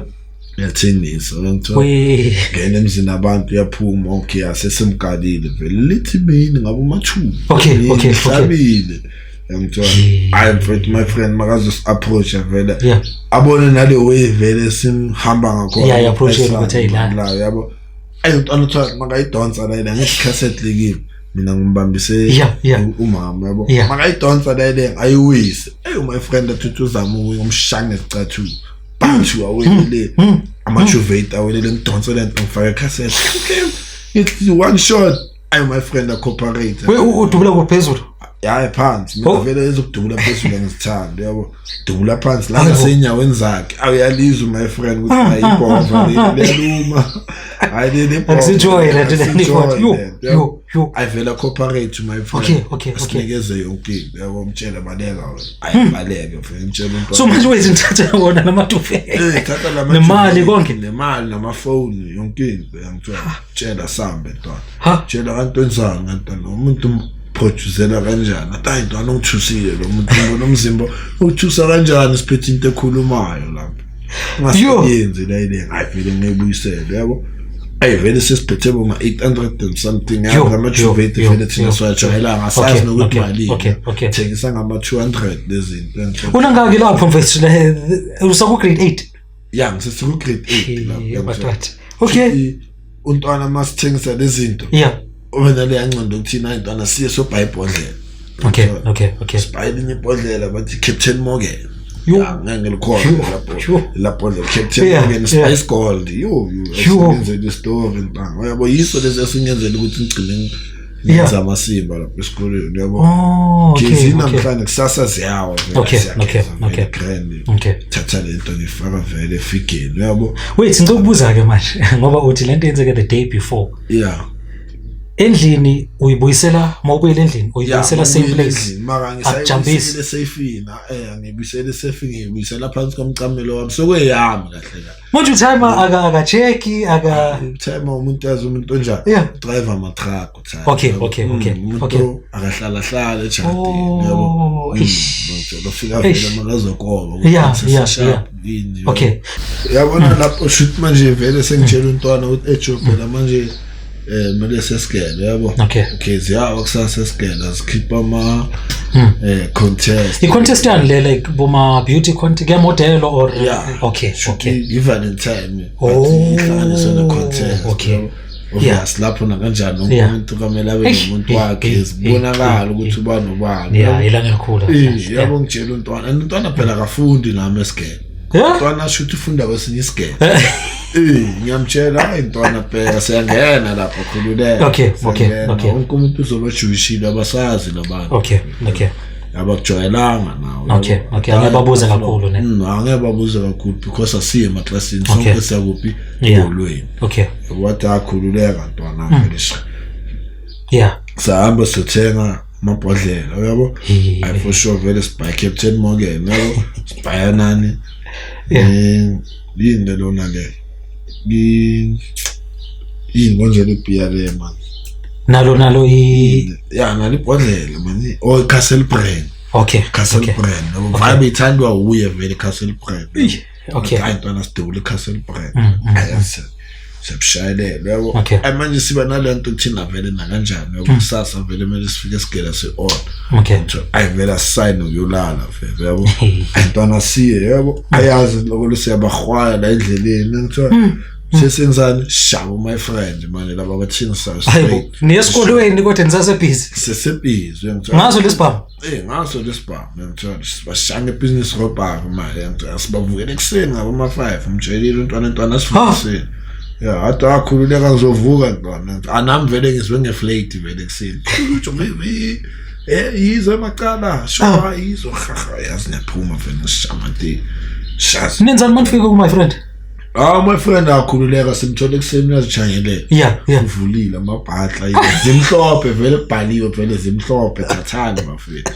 uyathengisa, uyangithola, We ngena emzini abantu uyaphuma, okay asesemgalile vele lithi mina ngabe umathuba Okay. ngihlabile, uyangithola. Yeah. Hayi mfethu my friend makazos-approach vele Yeah. abone nale way vele simhamba ngakhona. Yeah, approach yenu ukuthi, hey, la. La, yabo, ayi umntwana uthiwa makayidonsa la ile ngithi cassette lekimi mina ngimbambise Yeah. umama, yabo, Yeah. makayidonsa la ile ayiwise, hey my friend athi uzama ukuyomshaya ngesicathulo bathu awelele ama-juvate awelele ngidonse lento ngifake cassette, okay it's one shot, ayi my friend acooperate. We udubula kuphezulu. Hayi phansi mina Oh. vele ezokudubula phezulu angizithandi, yabo, dubula phansi la Hayi bo. ngasenyaweni zakhe awuyalizwa my friend ukuthi hayi ibhova leli liyaluma hayi leli ibhova. Akusijoy le nto le, Akusijoy yo, le nto, yabo. yo. Ayivele cooperate my friend. Okay. Asinikeze yonke into, yabo, mtshela baleka wena, ayi baleke vele mtshela umntwana. So manje wezinthatha wona namatufe. Thatha lama Nemali konke. Nemali namafoni yonke into yangithola. Tshela sambe ntwana. Ha. Tshela kanti wenzani ngantwana umuntu umproducela kanjani? Athi hayi ntwana ungithusile lo muntu ngibona umzimba uthusa kanjani siphethe into ekhulumayo lapha. Yo. Ungasebenzi la ile hayi vele ngiyibuyisele, yabo. Ayi vele sesiphethe boma 800 and something Yo, yazi ama-juvate yo, vele thina yo. siwajwayelanga asazi Okay, nokuthi okay, malini. okay. Thengisa ngama-200 lezinto yangithola. Unangaki lapho mfethu le usaku grade 8. Ya ngisesiku grade 8 lapho. Yeah, Yangithola. madoda. Okay. Untwana masithengisa lezinto Yeah. ube naleya ngqondo ukuthi na intwana siye sobhaye ibhodlela. Okay. Sibhaye elinye ibhodlela bathi Captain Morgan. Yo. Ya, ngeke ngilikhona Yo. lapho Yo. lapho Captain Yeah, Morgan yeah. Spice Gold yo Yo. ngenzela istory ntanga, uyabo, yiso lesi esingenzela ukuthi ngigcine Ngenza amasimba lapha esikoleni, yabo. Oh, okay. Gezi namhlanje kusasa ziyawa vele. Okay, Siyageza okay, vele, okay. grand. Okay. Thatha lento ngifaka vele efigeni, yabo. Wait, ngicela ukubuza ke manje ngoba uthi lento yenzeke the day before. Yeah. Endlini uyibuyisela mawubuyela endlini uyibuyisela same place. Mara Akujambisi. ngisayibuyisele safini, ngibuyisele safini, ngibuyisela phansi komcamelo wami. Sokweyami kahle kahle. Manje utimer aka checki aka Timer umuntu azi umuntu onjani. Yeah. Driver ama truck uthatha. Okay, Umuntu okay. akahlala hlala ejardini, Oh, yabo. eish. Lofika Eish. vele makazokoba. Yeah. Okay. Yabona lapho shoot manje vele sengitshela umntwana ukuthi ejo phela manje kumele sesigele, yabo. Okay. Okay, ziyawa kusasa sesigele asikhipha ama contest. I-contest yani le like boma beauty contest kuyamodelo or Yeah. Okay, Should okay. i-Valentine Oh, but ihlanganiswe ne-contest. okay. Yabo. Obvious lapho nakanjani wonke Yeah. umuntu kwamele abe Eish, nomuntu eish, wakhe eish, zibonakala eish, ukuthi eish. ubani ubani. Yeah, ilanga elikhulu. Yabo ngitshela umntwana, and umntwana phela akafundi nami esigele. Yeah. Umntwana asho ukuthi ufunda kwesinye isigele. Ngiyamtshela hayi ntwana bheka siyangena lapha khululeka. Okay, Siyangena. okay. Wonke umuntu uzoba juyishile abasazi labantu. Okay. Abakujwayelanga nawe. Okay, angeke babuze kakhulu, ne? Angeke babuze kakhulu because asiye emaklasini Okay. sonke siyakuphi Yeah. eholweni. Okay. Wathi akhululeka ntwana vele. Yeah. Sahamba sothenga amabhodlela, uyabo. Hey. I for sure vele sibhaye Captain Morgan, uyabo. Sibhaya nani? Yeah. Yini lona le? Yini konje le beer le man? Nalo i Ya nalibhodlela man. Oh Castle Brand. Okay. Castle Okay. Brand. Yabo vibe ithandwa uye vele Castle Brand. Okay. Hayi ntwana sidubule Castle Brand. Mm, Hayi siyabushayelela, yabo. Okay. Hayi manje siba nalento thina vele nakanjani, yabo kusasa vele kumele sifike sigela si-on. Okay. Ayi vele asisayine uyolala vele, yabo. Hayi ntwana siye, yabo. Ayazi lokho siyabahwaya la endleleni ngithiwa sesenzani shabo my friend manje laba abathengisayo Hayibo, straight. niye esikolweni kodwa nisasebhizi. Sesebhizi ngithiwa. Ngaso lesibhamu. Ngaso lesibhamu ngithiwa sibashanga ibhizinisi robbery manje ngithiwa sibavukela ekuseni ngabo ma-5 umtshelile umntwana ntwana sivuka Ha. ekuseni. Ya hadi akhululeka ngizovuka ntwana. Anami vele ngizwe ngeflate vele ekuseni. Yizo emacala shuba yizo haha yazi ngiyaphuma vele ngishamati. Shazi. Nenzani manifika ku my friend? Ah my friend akhululeka simthole ekuseni uyazijhanyelela. Yeah. Uvulile amabhatla zimhlophe vele kubhaliwe vele zimhlophe thathani bafethu.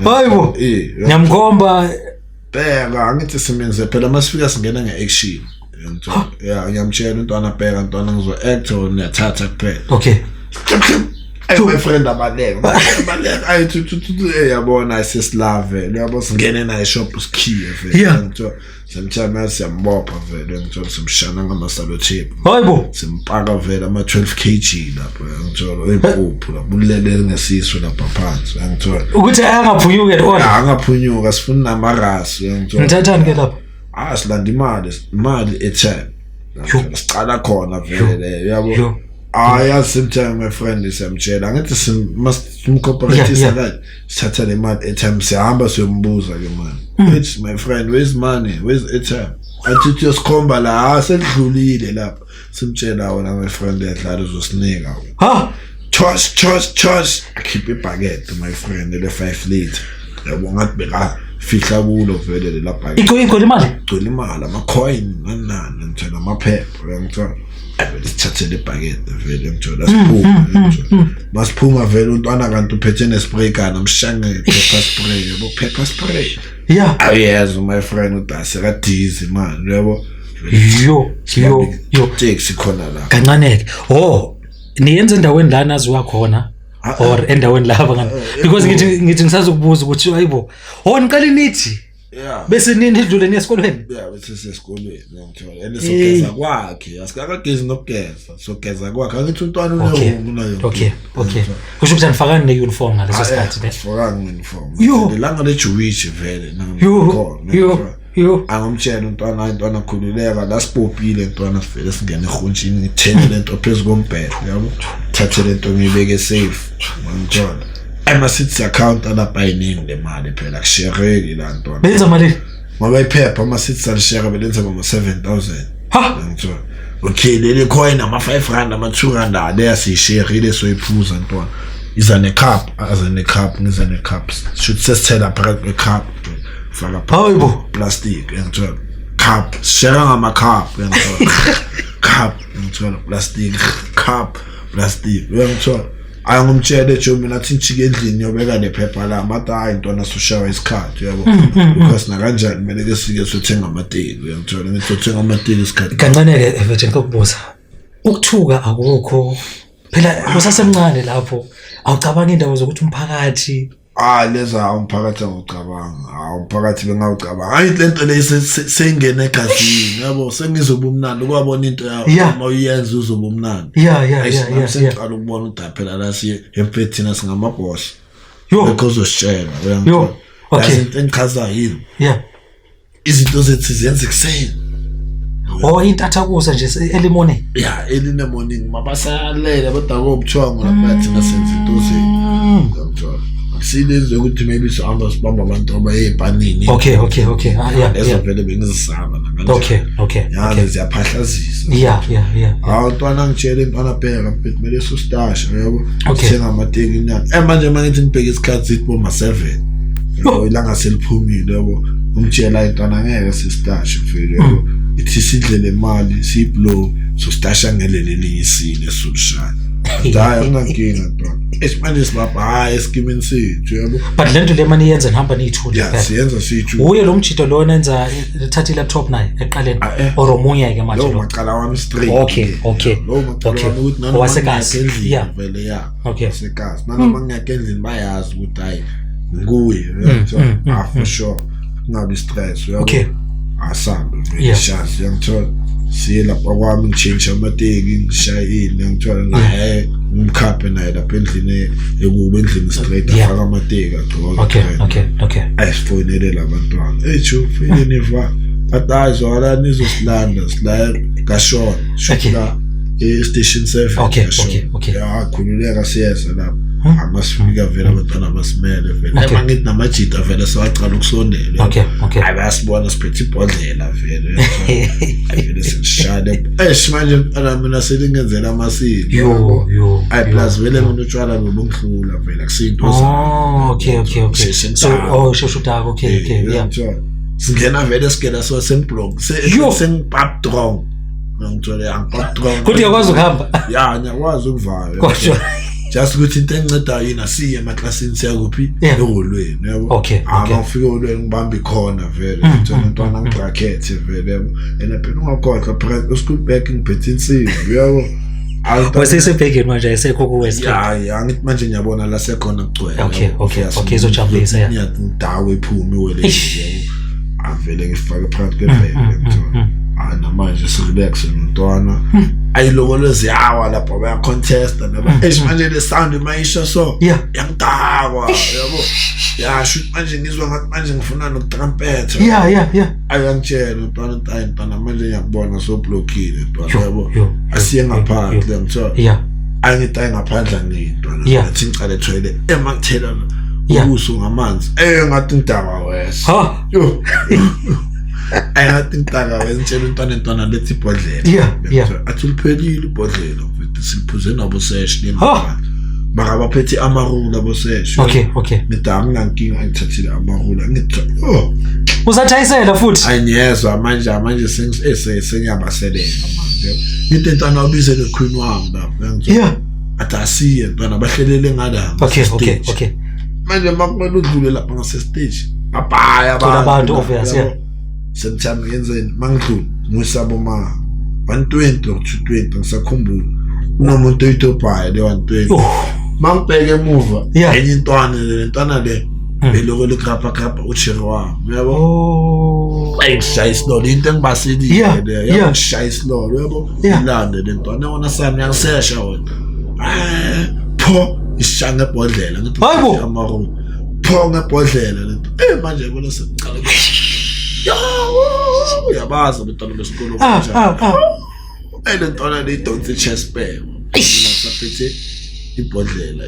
Hayibo. Ngiyamkhomba. Bheka angithi simenze phela masifika singena nge-action. Ngiyamthola. Yeah, ngiyamtshela umntwana bheka ntwana ngizo-act or ngiyathatha kuphela. Okay. Hey my friend abaleka. Abaleka ayi tu tu tu yabona ayisesilave. Uyabo singene naye shop sikhiye vele. Yeah. Ngiyamthola. Simtshela siyambopha vele ngiyamthola simshana ngamasellotape. Hayibo. Simpaka vele ama 12 kg lapho ngiyamthola impuphu lapho ulele ngesisu lapha phansi ngiyamthola. Ukuthi angaphunyuki at all. Angaphunyuka sifuna namarasi ngiyamthola. Nithathani ke lapho? Ah silanda imali airtime. Sicala khona vele leyo yabo. Yo. Ah yazi same time my friend siyamtshela angithi simcooperate Yeah, yeah. kanje sithatha le mali airtime siyahamba siyombuza ke mani. It's my friend where's money where's airtime? Athi uthi uyosikhomba la selidlulile lapha. Simtshela wena my friend edlala uzosinika wena. Ha. Toss toss toss akhiphe ibhaket my friend le 5 liter. Yabo ngathi beka fihla kulo vele lela bhaket. Iko imali. Gcwele imali ama-coin nani nani ngithola amaphepha uyangithola. Vele sithathele ibhakede vele ngithola siphuma ngithola. Masiphuma vele umntwana kanti uphethe ne-spray gun amshange pepper spray yabo pepper spray. Yeah. Awuyezwa my friend udase kadizi man yabo. Yo yo yo. Taxi khona la. Kancane ke. Oh, niyenza endaweni la naziwa khona or endaweni la abangani because ngithi ngisazokubuza ukuthi hayibo. Oh, niqale nithi Yeah. bese nini idlule niye esikolweni. Yeah, bese sesikolweni ngiyangithola. And sogeza kwakhe, asikakagezi nokugeza. Sogeza kwakhe. Angithi umntwana Okay. uneroom unayo. Okay, okay. Kusho ukuthi anifakani ne-uniform ngaleso sikhathi ne. Sifakanga uniform. Yo. Lelanga leJewish vele Yo, yo, yo. Angomtshela umntwana hayi ntwana khululeka la sibopile ntwana sivele singene ehontshini ngithele lento phezu kombhede yabo. Thathe lento ngiyibeke safe. Ngiyangithola. Ema sithi account alapha iningi le mali phela kushereki la ntwana. Benza malini? Ngoba iphepha ama sithi salishere belenza ngoma 7000. Ha. Ngithola. Okay, leli coin ama 5 rand, ama 2 rand, leya siyishare ile soyiphuza ntwana. Iza necup, aza necup, ngiza necup. Should sesithela phakathi kwecup. Faka Hayibo. Plastic ngithola. Cup, share ngama cup ngithola. Cup ngithola plastic, cup plastic uyangithola. Ayangumtshele nje mina athi ngijike endlini yobeka nephepha la mathi hayi ntwana sushawa isikhathi uyabo, because nakanjani kumele ke sike sothenga amateki, uyangithola, ngithi sothenga amateki isikhathi. Kancane-ke mfethu, ngikubuza, ukuthuka akukho phela, usasemncane lapho, awucabanga indawo zokuthi umphakathi? Ah, leza umphakathi angicabanga, ah, umphakathi bengawucabanga. Hayi, lento le seyingena egazini yabo, sengizoba umnandi ukwabona into yakho uma uyenza uzoba umnandi. Sengiqala ukubona ukuthi phela la siye emfethina singamabhosi. Lokho uzositshela uyangithola. Okay. Into engichaza yini? Izinto zethu sizenza ekuseni. Oh, intathakusa nje, early morning. Yeah, early in the morning. Mabasalele abadakwa ubuthongo lapha, thina senza into zethu. Uyangithola. Akusilenze ukuthi maybe sihamba sibamba abantu abayepanini. Okay. Ah, yeah. Lezo vele bengizisaba nakanjani. Okay. Yazi ziyaphahlazisa. Hawu ntwana, ngitshele intwana, bheka mfethu, kumele sustasha yabo. Sithenga amateki nani. Manje mangithi ngibheke isikhathi sithi boma 7. Yabo, ilanga seliphumile yabo. Umtshela intwana ngeke sistashe mfethu yabo. Ithi sidle le mali siyiblow so stasha ngelele elinye isile esolishaya. Hayi, anginankinga ntwana. Esimanje sibabha hayi esikimini sethu yabo. But le nto le mani yenza nihamba niyithule Yeah, phela. Siyenza siyithu. Uye lo mjito lona enza ethatha i-laptop naye ekuqaleni? Ah, eh. Or omunye-ke manje Lo lo? macala wami straight. Okay. Lo macala wami ukuthi nanoma Owasekasi. ngingekho endlini vele ya. Owasekasi. Nanoma ngingekho endlini bayazi ukuthi hayi nguye. Uyangithola? Ah, for sure. Kungabi stress uyabo. Asambe vele shazi uyangithola. Siye lapha kwami ngichange amateki ngishaye ini uyangithola naye ngimkhaphe naye lapha endlini ekubo endlini straight afaka amateki agqoke. Okay. Ayisifonele labantwana. Hey chu fike niva. Bathi hayi zwakala nizosilanda sila kashona. Shona e-station 7. Kashona. Okay. Ya khululeka siyeza lapha. Amasifika vele abantwana basimele vele. Mangithi namajita vele sewaqala ukusondela. Okay. Hayi bayasibona siphethe ibhodlela vele. Hayi vele sishade. Eish manje mntwana mina selingenzela amasiko. Yo yo. Hayi yo. plus vele mina utshwala bobungihlula vele akusinto zami. Oh, okay. Sheshe So, ngidakwe. oh, sheshe udakwe. Okay, yeah. Uyangithola? Singena vele sigena so sengiblock. Yo. Sengipap drong. Ngithola angipap drong. Kodwa uyakwazi ukuhamba. Ya, ngiyakwazi ukuvala. Kodwa Just ukuthi into engincedayo yini asiye emaklasini siya kuphi eholweni yabo. Okay. Ngifike eholweni ngibambe ikhona vele. Ngithola umntwana ngibracket vele yabo. And phela ungakhohlwa phela school bag ngiphethe insimbi yabo. Wasesebhegeni manje ayisekho ku West. Ya, ngithi manje ngiyabona la sekhona kugcwele. Okay, izojampisa, yeah. Ngiyathi iphume iwele Eish. yabo. Avele ngifake phakathi kwebheke ngithola. Ah, namanje sirelax nomntwana. Ayilokolo ziyawa lapha baya contesta naba. Eish manje le sound mayisho so. Yangidakwa yabo. Ya shoot manje ngizwa ngathi manje ngifuna nokutrumpet. Yeah. Ayangitshela umntwana hayi mntwana manje ngiyakubona so blockile mntwana Yo, yabo. yo, Asiye yo, ngaphandle ngithola. Angithi ayi ngaphandle angiyintwana. Ngathi ngicale toilet emangithela ubuso ngamanzi. Ngathi ngidakwa wes. Ha. Yo. Ayi ngathi ngidakwa wes ngitshela umntwana ntwana lethi ibhodlela. Yeah. Athi liphelile ibhodlela mfethu siliphuze nabo sesh Ha. nemali. Mara baphethe amarula bosesh. Okay. Ngithi anginankinga ngithathile amarula ngithi oh Usathayisela futhi. Ayingezwa manje sengiyabasebenza manje. Ngithi ntwana ubize le queen wami lapha ngithe. Athi asiye ntwana bahlelele ngala. Okay. Stage. Okay. Manje makumele udlule lapha ngase stage. Babhaya Thola abantu, lapha, obvious, yabo. yeah. Sengithanda ngenzeni mangidlula ngisabo ma 120 or 220 ngisakhumbula. Kunomuntu oyitobhayo le 120. Oh. Mangibheke emuva enye intwana le ntwana le beloko likrapa krapa uchiri wami yabo. Oh. Ayingishaya isilolo into engibasilile Yeah, le yeah. yabo ngishaya isilolo yabo Yeah. ilande le ntwana yona sami yangisesha wena. Pho ishaya ngebhodlela ngithi Hayibo. amaru pho ngebhodlela le nto. Manje yabona sekuqala yo uyabazi abantwana besikolo kanjani. Le ntwana le idonsa i-chest bag. Mina ngisaphethe ibhodlela,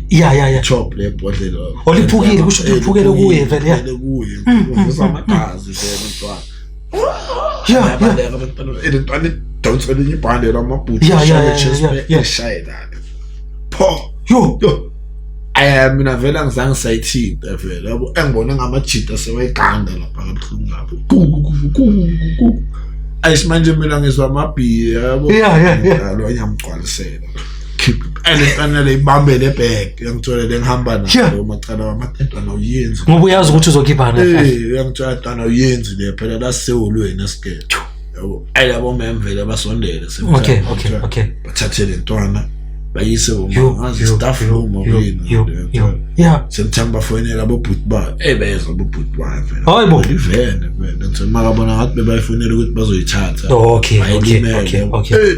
Yeah. top le bhodlela. Oh, liphukile, kusho ukuthi liphukele kuye vele, yeah. Liphukele kuye, uvuza amagazi vele mntwana. Yeah. Bayabaleka abantwana. Le ntwana Donsa elinye ibhande lamabhuti eshaye lana. Pho. Yo. Yo. Ay mina vele angizange sayithinta vele yabo, engibone ngamajita sewayiganda lapha kabuhlungu ngapha. Ku. Ayish manje mina ngizwa amabhiya yabo. Yeah. Lo ngiyamgcwalisela. Keep and le ibambe le bag ngiyangithola le ngihamba nayo macala wamatentwana uyenzi. Ngoba uyazi ukuthi uzokhiphana. Eh uyangithola ntwana uyenzi le phela la sewolweni esigele. Yabo ayabo memvele basondele. Okay. Bathathe le ntwana bayise bomangazi staff room okuyini. Yeah. Semthamba bafonela abobhuti ba. Beza abobhuti ba vele. Hayibo. Ivene vele. Ngithe makabona ngathi bebayifonela ukuthi bazoyithatha. Okay.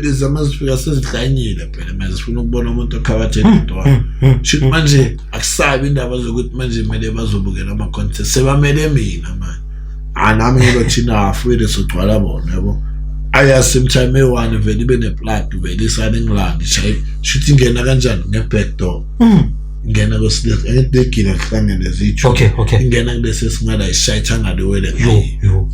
Lezi amazifika sezihlanyile phela manje sifuna ukubona umuntu okhawathe intwana. Shit manje akusabi indaba zokuthi manje kumele bazobukela ama contest sebamele mina manje. Anami ngilothina afuyile sogcwala bona yabo. Aya same time eone vele ibe neplug vele isale ngilandi shayi shuthi ingena kanjani nge-back door. Ingena kwesilisa engidegile kuhlangene zitsho. Okay. Ingena kulesi singala ishayitha ngaliwele. Yo.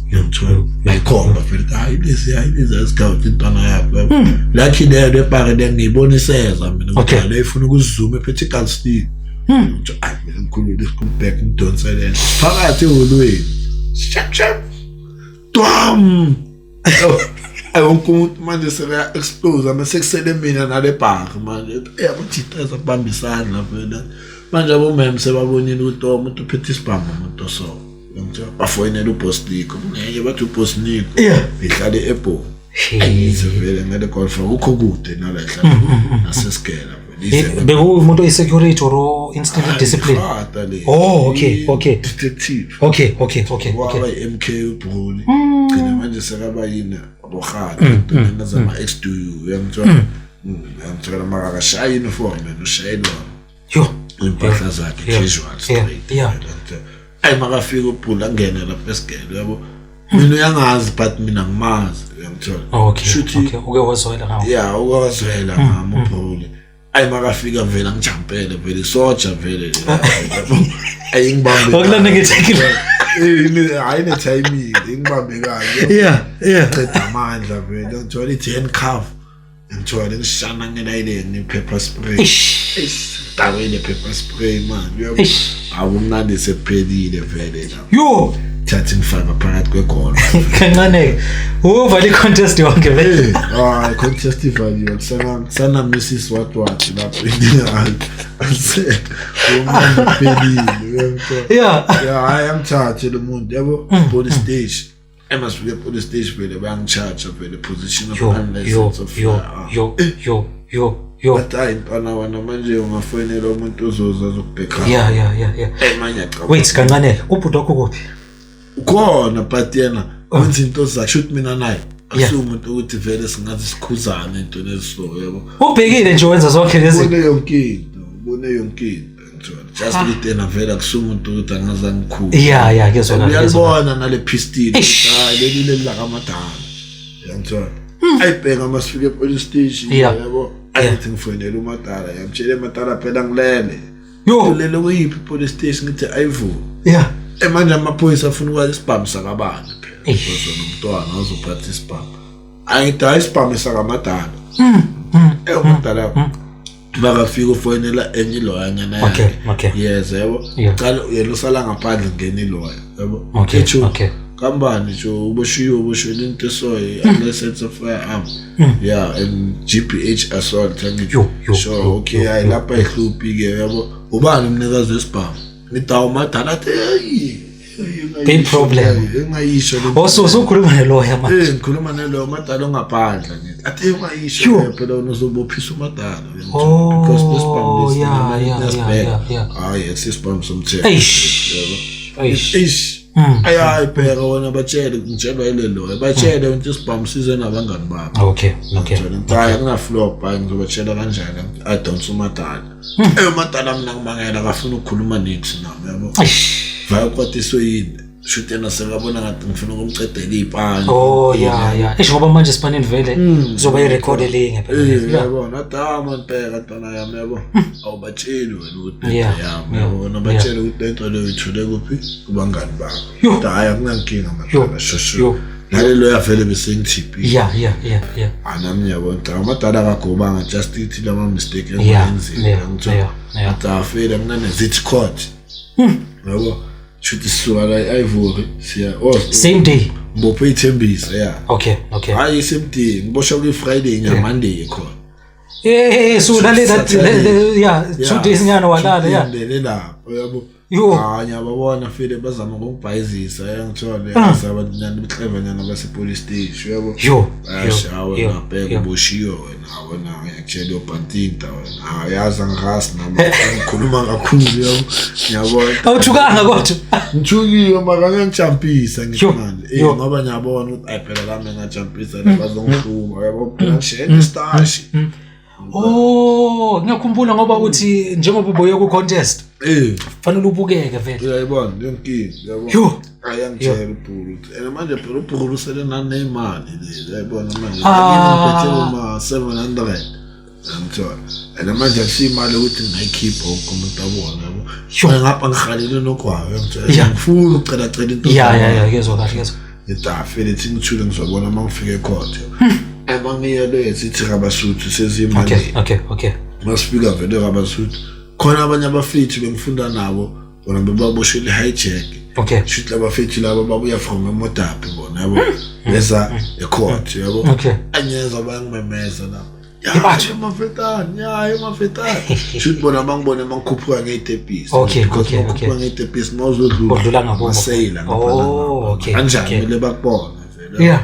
Ayikhomba vele hayi lesi asigawuthi intwana yakho. Lucky leyo lepare le ngiyiboniseza mina ukuthi le ifuna ukuzuma ephethe igalstick. Ngithi ayi mina ngikhulule isikubhek ngidonselele. Phakathi eholweni. Shap shap. Twam. Wonke umuntu manje sebeya expose ama sekusele mina nale bhaka manje yabujita zabambisana vele manje abomem sebabonile ukuthi umuntu uphethe isibhamu umuntu so ngithe bafonela uBoss Nico ngeke bathi uBoss Nico ihlale eBho ayize vele ngale golf akukho kude nala ihlala nasesigela bekuwumuntu oyi-security or instant discipline. Oh, okay. Detective. Okay. Waba i-MK uBruni gcina manje sekaba yini abohana nazama ex-do uyangithola uyangithola makakashaya uniform yena ushayelwa yo impahla zakhe casual straight. Ayi makafika uBruni angene lapha esigele yabo. Mina uyangazi but mina ngimazi uyangithola. Okay. Uke wazwela ngawo. Yeah, ukwazwela ngami uBruni. Ayi makafika vele angijampele vele soja vele. Ayingibambe. Okulanda ngethekile. Hayi ne timing ingibambe kahle. Yeah. Qeda amandla vele ngithola i handcuff. Ngithola ngishana ngelayile nge pepper spray. Eish. Dawele pepper spray man. Awumnandi sephelile vele la. Yo. Thatha ngifaka phakathi kwegolo. Kancane. Uvala i-contest yonke vele. Ah, contest ivaliwe. Sana Mrs what lapho. Umnandi. Yeah. Yeah, I am charged lo muntu yabo police station. Emasifike police station vele bayangicharge vele position of unlicensed of yo. But hayi ntwana wena manje ungafonela umuntu ozoza azokubheka. Yeah. Manje cha. Wait kancane, ubhuti wakho kuphi? Ukhona but yena wenza into zakhe shoot mina naye. Asiwumuntu ukuthi vele singathi sikhuzane into neso yabo. Ubhekile nje wenza zonke lezi. Ubone yonke into. Just ukuthi yena vele akusumuntu ukuthi angaze angikhulu. Yeah, kezwakala. Uyalibona nale pistol. Hayi leli leli lakamadala. Uyangithola. Ayibheka masifike epolice station yabo. Ayithi ngifonela umadala yamtshela emadala phela ngilele. Yo, ulele kuyiphi police station ngithi ayivume. Yeah. Manje amaphoyisa afuna ukwazi isibhamu sakabani phela. Uzona umntwana azophatha isibhamu. Angithi hayi isibhamu sakamadala. Umadala bakafika ufonela enye iloyanyana yakhe. Okay. Yes, yabo. Cala yena usala ngaphandle ngena iloya, yabo. Okay. Kambani nje uboshiwe into esoyi unlicensed of firearm. Yeah, and GPH assault angithi. Sure, okay, hayi lapha ihluphi ke yabo. Ubani umnikazi wesibhamu? Ngithi umadala athi hey Big problem. Engayisho le. Also usukhuluma neloya manje. Ngikhuluma neloya umadala ongaphandle ngithi. Athi ungayisho phela uzobophisa umadala. Because this bomb is yeah. Hayi esisibhamu somthetho. Eish. Ayi bheka wona batshele ngitshelwa ile loya. Batshele ukuthi isibhamu size nabangani babo. Okay. Hayi akuna flop hayi ngizobatshela kanjani adonsa umadala. Umadala mina ngibangela akafuna ukukhuluma niks nami yabo. Vayakwatiswe yini? Shuthi yena sekabona ngathi ngifuna ukumcedela ipani. Oh yeah. Eish ngoba manje sipanini vele kuzoba irecord elinye phela. Yabona athi man bheka ntwana yami yabo. Awubatsheli wena ukuthi yami yabona batshele ukuthi lento leyo ithole kuphi kubangani bakho. Hayi akunankinga madala shosho. Nalelo yavele besengithipile. Yeah. Anami ngiyabona ukuthi amadala akagobanga, just ithi lama mistake engiyenzile, ngithola. Yeah. Athi afele mina zithi court. Yabo, shuthi sisuka la e-Ivory siya oh Same day. Ngibophe ithembisa, yeah. Okay. Hayi, same day, ngiboshwa kwi-Friday, ngiya-Monday khona. Eh, so lale that Saturday. yeah, 2 days nyana walala, yeah. Ngilele lapho, yabo. Yo. Hayi, ngiyababona file bazama ukungibhayizisa, yangithola abantu nyana behleva nyana base-police station, yabo. Yo. Bayashawa. Yo, Ngabheka yo. uboshiwe wena, wena ngiyakutshela uyobhantinta wena. Hayi, yazi angirasi nami, ngikhuluma kakhulu, yabo, ngiyabona. Awuthukanga kodwa? Ngithukiwe, mara ngiyangijampisa ngithi Yo, manje eh yo. ngoba ngiyabona ukuthi ayi phela lami ngingajampisa la bazongihluma, yabo, phela ngishele istashi. Oh, ngiyakhumbula ngoba uthi njengoba ubuye ku contest, fanele ubukeke vele. Uyayibona leyo nkinga, yabo. Yo. Ayangitshela ubhulu ukuthi and manje phela ubhulu usele nanemali le, uyayibona manje. Ah. Ngiphethe ma 700, ngithola, and manje akusiyimali ukuthi ngingayikhipha wonke umuntu abone, yabo. Sure. Ngapha ngihalele nogwayo, ngithola. Ngifuna ukucela cela into. Yeah, ngiyezwa kahle, ngiyezwa. Ngidafele thi ngithule, ngizobona uma ngifike ekhothe. Abangiya le sithi Rabasuthu sezimali. Okay. Masifika vele Rabasuthu, khona abanye abafethu bengifunda nabo, bona bebaboshele hijack. Shuthi labafethu laba babuya from eModapi bona, yabo, beza ecourt, yabo. Anyeza bayangimemeza lapho. Ibatho. Ya mafetani, ya mafetani. Shuthi bona bangibone mangikhuphuka ngey'tebhisi. Because mangikhuphuka ngey'tebhisi mawuzodlula. Udlula ngakubo. Maseyila. Oh, okay, Kanjani okay. kumele bakubone vele.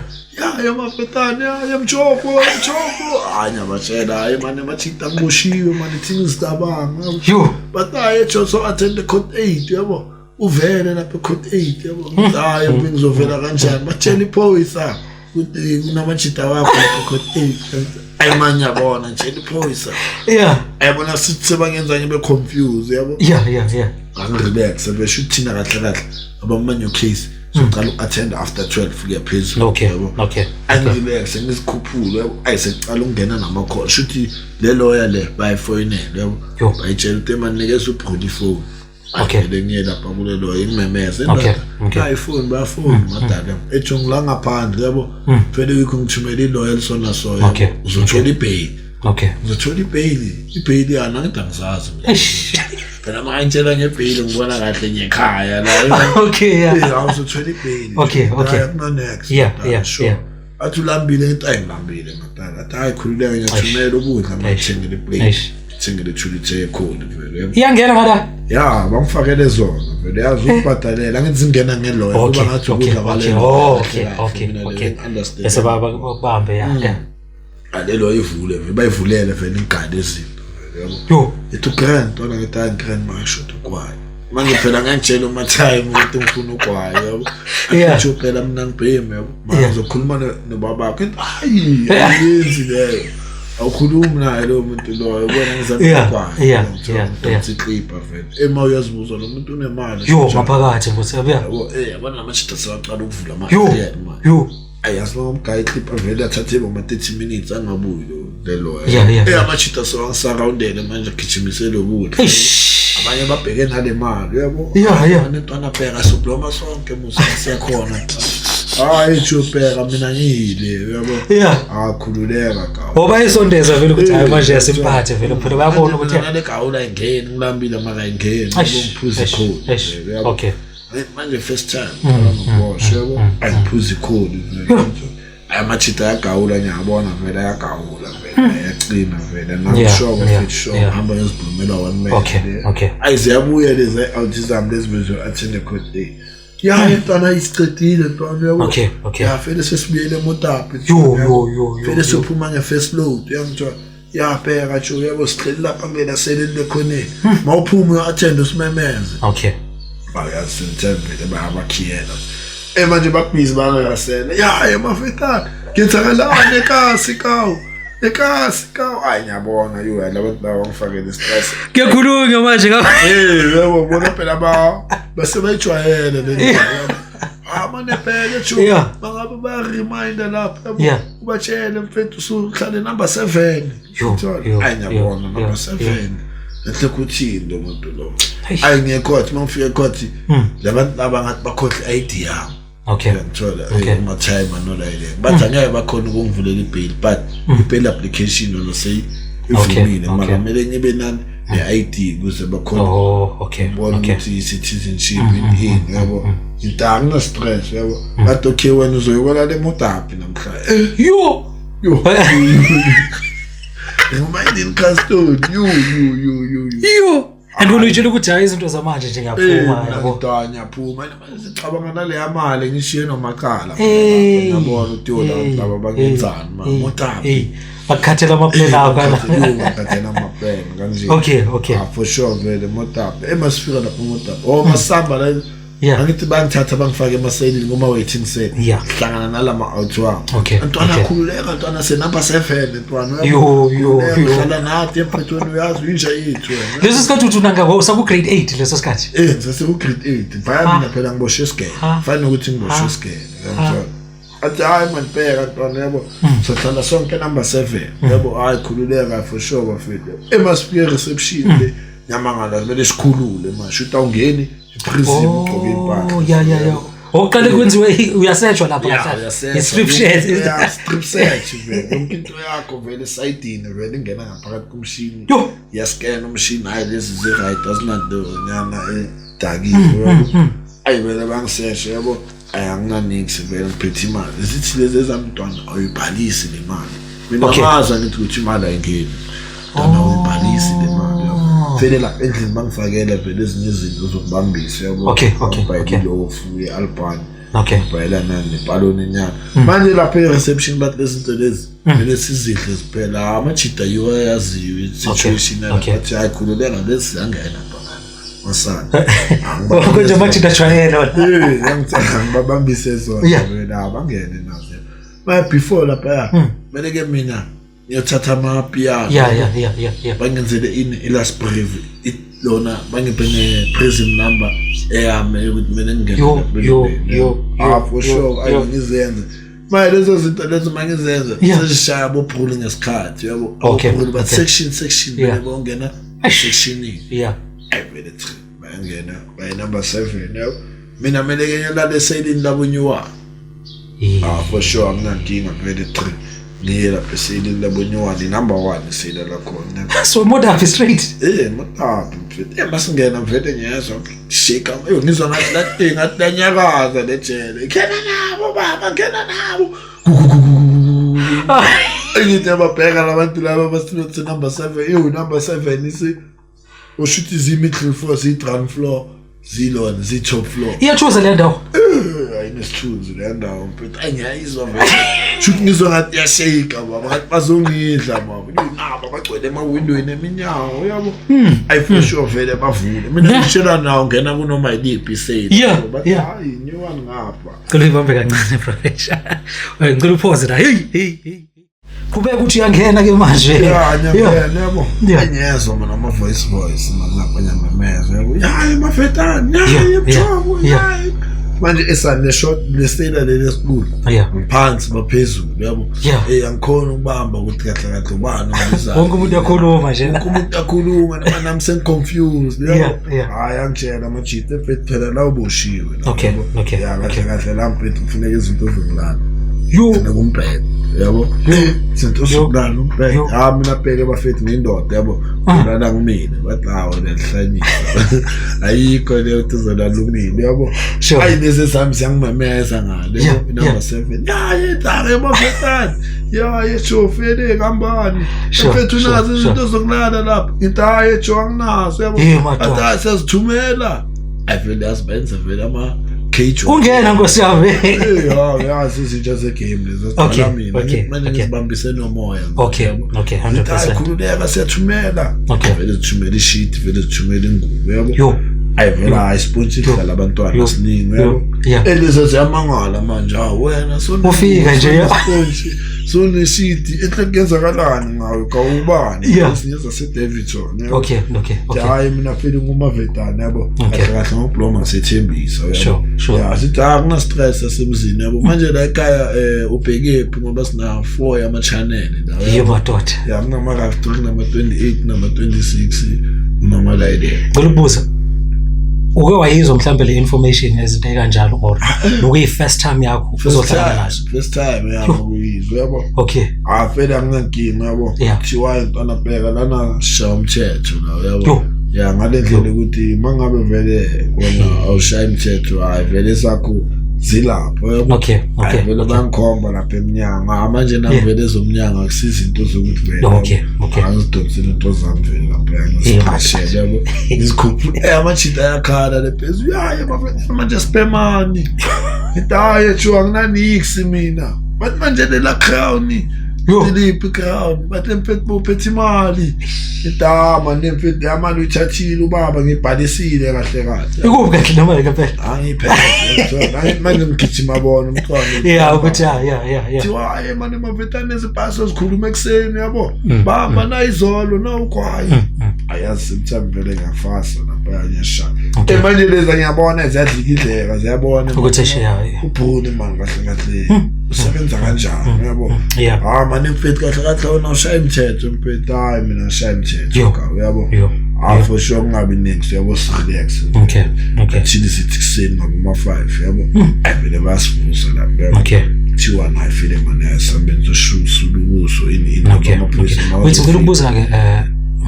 Ya mafetani, ya ya mchoko, mchoko. Hayi, ngiyabatshela, hayi mane machita ngiboshiwe mane thina izicabanga. Yo. But hayi so attend the court 8, yabo. Uvele lapha court 8, yabo. Ngithi, hayi ngizovela kanjani? Batshela iphoyisa ukuthi kunamachita wakho lapha court 8. Ayi manje ngiyabona, ngitshela iphoyisa. Ayabona sithi sebangenza ngibe confused, yabo. Yeah. Angirelax besho thina kahle kahle abamanye case soqala uku-attend after 12 kuya phezulu. Yabo. Angirelax ngizikhuphule, yabo, ayisecala ukungena nama-call, shuthi le lawyer le bayifoyinele, yabo. Yo. Bayitshela ukuthi emanikeza uBrody ifoni. Okay. Ngiye lapha kule lawyer ingimemeze. Okay. Ifoni bayafoni madala ethi ngila ngaphandle, yabo, vele yikho ngithumela i-lawyer lisona so, yabo. Uzothola ibail. Uzothola ibail, ibail yana ngithi angizazi mina. Eish. Phela makangitshela ngebheyili ngibona kahle ngekhaya la. Okay, yeah. Awuzothola ibheyili. Okay. Kuna next. Yeah. Athi ulambile, ngithi ayi ngilambile madala. Athi hayi khululeka, ngiyathumela ukudla, ngithengele iplate. Eish. Ngithengele thulithe ekhona vele, yabo. Iyangena ngala. Ya, bangifakele zona vele, yazi ukubhadalela ngithi zingena ngeloya kuba ngathi ukudla kwale. Oh, okay. Bese babambe, yeah. Alelo ivule vele, bayivulele vele ingane izinto vele, yabo. Yo. Ithi grand ntwana, ngithi hayi grand makashoda ugwayi manje phela ngangitshela uma-time ukuthi ngifuna ugwayi, yabo. Athi phela mina ngibhemi, yabo, manje ngizokhuluma nobabakho. Ngithi hayi ayenzi leyo, awukhulumi naye loyo muntu loyo, ubona ngizama ugwayi. Ngithiklipha vele ema uyazibuza lo muntu unemali. Yo, ngaphakathi mfuthu, yeah. Yabo, yabona namajita sewaqala ukuvula Yo. ama-manje. Yo. Ayazi uma umgayi iklipha vele athathe boma-30 minutes angabuyi lo lelo. Amajita sewangisarawundele manje agijimise lokudla. Eish. Abanye babheke nale mali, uyabo. Yeah. Ntwana bheka sobloma sonke musa siyakhona, hayi bheka mina ngiyile, uyabo. Akhululeka gawu. Ngoba isondeza vele ukuthi hayi manje yasimphathe vele phela bayabona ukuthi nale gawula ayingeni, ngilambile mara ayingeni. Eish, Ngiphuza eish, ikholi. Eish. Uyabo? Manje first time ngiboshe, yabo, ayiphuza ikholi. Amachita ayagawula, ngiyabona vele ayagawula vele, ayaqina vele. Nangisho fit sure ngihamba ngizibhumela one man. Okay. Ayi ziyabuya lezi autism lezi bezo attend court A. Ya intwana isicedile ntwana, yabo. Okay. Ya vele sesibuyele eMotapi. Yo, yo, yo, yo, Vele yo. sophuma nge-first load, uyangithola. Ya bheka nje, yabo, sihleli lapha kulela seleni lekhoneni. Mawuphuma uyo-attend usimemeze. Bayazi sengithembele bayabakhiyela. Manje bakubhizi bangasele. Ya emafetana. Ngenzakalani ekasi kawu? Ekasi kawu. Hayi ngiyabona yo labantu laba bangifakele stress. Kuyakhulunywa manje ngapha. Yebo bona phela ba bese bayijwayele le nto. Ah mane bheke chu. Bangabe ba reminder lapha, yabo. Ubatshele mfethu usuhlale number 7. Yo, yo, Hayi ngiyabona yo, number yo, 7. Enhle kuthini lo muntu lo? Eish. Hayi ngiye court, mangifika ecourt labantu laba ngathi bakhohle ID yami. Okay. Ngithola uma-time anolayile bathi angeke bakhona ukungivulela i-bail, but i-bail application yona seyivumile, mara kumele ngibe nani ne-ID ukuze bakhona ubona ukuthi i-citizenship ini, yabo. Ngithi angina-stress, yabo. Bathi okay, wena uzoyokwelala eModaphi namhlanje. Yo. Yo. Reminding custody. Yo yo yo yo yo. And wena uyitshela ukuthi hayi, izinto zamanje nje ngiyaphuma, yabo. Ngiyaphuma, sicabanga naleya mali ngishiye nomacala. Ngiyabona ukuthi yo laba bangenzani manje Modaphi. Bakhathela ama-plan akho. Bakhathela ama-plan kanje. Okay. Ah, for sure vele Modaphi. Emasifika lapho Modaphi. Oh, masamba la. Angithi bangithatha bangifake emaselini kuma waiting cell. Hlangana nalama out wami. Ntwana khululeka, ntwana se number 7 ntwana. Yo yo yo. Hlala nathi emphethweni, uyazi inja yethu wena. Leso sikhathi uthi unanga usaku grade 8 leso sikhathi? Ngisaseku grade 8. Vaya mina phela ngiboshwe isigele. Fanele ukuthi ngiboshwe isigele. Athi hayi man, bheka ntwana, yabo. Sohlala sonke number 7. Yabo, hayi khululeka for sure bafethu. Emasifike reception le nyamangala kumele sikhulule manje. Uthi awungeni prison ugqoke impahla. Ya. Oqale kwenziwe uyasetshwa lapha kahle. I-strip search. Yeah, strip search vele. Yonke into yakho vele esayidini vele ingena ngaphakathi komshini. Iyascan umshini, hayi lezi zi-right, azinanto nyana edakiwe. Ayi vele bangiseshe, yabo. Ayi anginanix vele, ngiphethe imali. Zithi lezi ezamntwana awuyibhalisi le mali. Mina ngazi ngithi ukuthi imali ayingeni. Ntwana awuyibhalisi le mali. Vele lapha endlini bangifakela vele ezinye izinto zokubambisa, yabo. Okay. Ilofu ye-Albany. Okay. Bhayela nani nebhaloni nyana. Manje lapha e-reception bathi lezi zinto lezi kumele sizidle ziphela. Amajida yiwo ayaziyo i-situation yalapha. Bathi hayi khululeka, lezi ziyangena ntwana. Masana. Konje amajida ajwayele wona. Ngicela ngibabambise zona vele abangene nazo. Manje before lapha kumele ke mina ngiyothatha amapiano. Yeah. Bangenzele ini i-last brief lona, bangiphe ne-prison number eyami ukuthi mina ngingene. Yo. Ah, for sure ayi ngizenze. Manje lezo zinto lezo mangizenze sezishaya bophuli ngesikhathi, yabo. Abophuli but section vele bongena sectionini. Yeah. Ayi vele bayangena by number 7, yabo. Mina kumele ke ngilale eselini labo nyuwa. Ah, for sure anginankinga vele 3. Ngiye lapha eselini labo nyuwa, ni number 1 esela lakhona. So Modaphi straight. Modaphi mfethu. Masingena mfethu ngiyezwa shake. Ngizwa ngathi la ngathi lanyakaza le jele. Ngena nabo baba, ngena nabo. Ngithi ababheka labantu laba basithi number 7. Yo number 7 isi ushuthi zi middle floor, zi ground floor, zilona zi top floor. Iyathuza le ndawo. Ayinesithunzi le ndawo mfethu. Angiyayizwa vele. Shuthi ngizwa ngathi iyashake baba, ngathi bazongidla baba. Nabo bagcwele emawindweni eminyango, yabo. Ayi for sure vele bavule. Mina ngitshela nawo ngena kunoma yiliphi isale. Bathi hayi new one ngapha. Ngicela uyibambe kancane professor. Ngicela upause la. Hey. Qhubeka ukuthi uyangena ke manje. Yeah, yabo. Ngiyezwa mina ama voice manje lapha nyamemeza, yabo. Hayi mafetani, hayi mthoko, hayi. Manje esane short lesela leli esikhulu. Ngiphansi baphezulu, yabo. Angikhona ukubamba ukuthi kahle kahle ubani obizayo. Wonke umuntu uyakhuluma nje. Wonke umuntu uyakhuluma noma nami sengiconfused, yabo. Hayi angitshela amajita mfethu phela la uboshiwe. Okay. Ya kahle kahle la mfethu kufuneka izinto zokulala. Yo. Kumbhede, yabo. Izinto zokulala umbhede. Ah mina bheke bafethu ngendoda, yabo. Ulala kumina, bathi hawo lehlanyisa. Ayikho le uthi uzolala umile, yabo. Ayi lezi zami ziyangimemeza ngale, number 7. Ya yedare mafetani. Ya yeshofele kambani. Mfethu nazo izinto zokulala lapha. Into ayejo anginazo, yabo. Athi siyazithumela. Ayivele yazibenza vele ama cage. Ungena nkosi yami. Yazi izinto ze game lezo. Mina manje ngizibambise nomoya. Okay, 100%. Khululeka siyathumela. Vele sithumela isheet, vele sithumela ingubo, yabo. Ayi vele hayi sponge idlala abantwana siningi, yabo. Elizo ziyamangala manje, wena so ufika nje so nesheet enhle kuyenzakalani ngawe kawubani ezinye zase Daveyton. Okay. Hayi mina feeling umavetana, yabo. Kahle kahle ngokubloma ngisethembisa, yabo. Sure. Sithi akuna stress asemzini, yabo. Manje la ekhaya ubhekephi ngoba sina 4 yama channel la. Yebo madoda. Ya kunama 3, kunama 28, kunama 26, kunama layile. Ngicela ukubuza. Uke wayizwa mhlambe le information ngezinto ekanjalo or lokuyi first time yakho uzohlangana nazo? First time yami ukuyizwa, yabo. Okay. Ah, vele anginankinga, yabo. Kuthiwa intwana bheka lana sishaya umthetho la, yabo. Ya, ngale ndlela ukuthi mangabe vele wena awushaya umthetho, hayi vele sakho zilapho, yabo. Okay, okay. Vele bangikhomba lapha eminyango. Manje nami vele ezomnyango akusizinto zokuthi vele. Okay, okay. Angizidonsile into zami vele lapha ngiziqashele, yabo. Ngizikhuphe. Amajita ayakhala le phezulu. Hayi bafethu manje sibhemani. Ngithi hayi chu anginanix mina. Bathi manje lela crown. Diliphi crown? Bathi mfethu uphethe imali. Idama nemfethu yamali uyithathile ubaba ngibhalisile kahle kahle. Ikuphi kahle noma ngempela? Angiphethe. Manje ngigijima bona umntwana. Yeah, ukuthi yeah. Thiwa hayi manje mafethu neziphaso zikhuluma ekseni, yabo. Bamba na izolo na ugwayi. Ayazi mthambi vele ngiyafasa lapha ngiyashaya. Manje leza ngiyabona ziyadlikidleka ziyabona ukuthi shaya ubhuni man kahle kahle. Usebenza kanjani, yabo. Ah manje mfethu kahle kahle wena ushaya imithetho mfethu. Hayi mina ngishaya imithetho, yabo. Ah for sure kungabi next, yabo, relax. Okay, okay. Thina sithi kuseni ngoma 5, yabo. Vele basivusa lapha. Okay. Thiwa nayi file manje sambeni soshusu ubuso ini amaphoyisa. Wait, ngicela ukubuza ke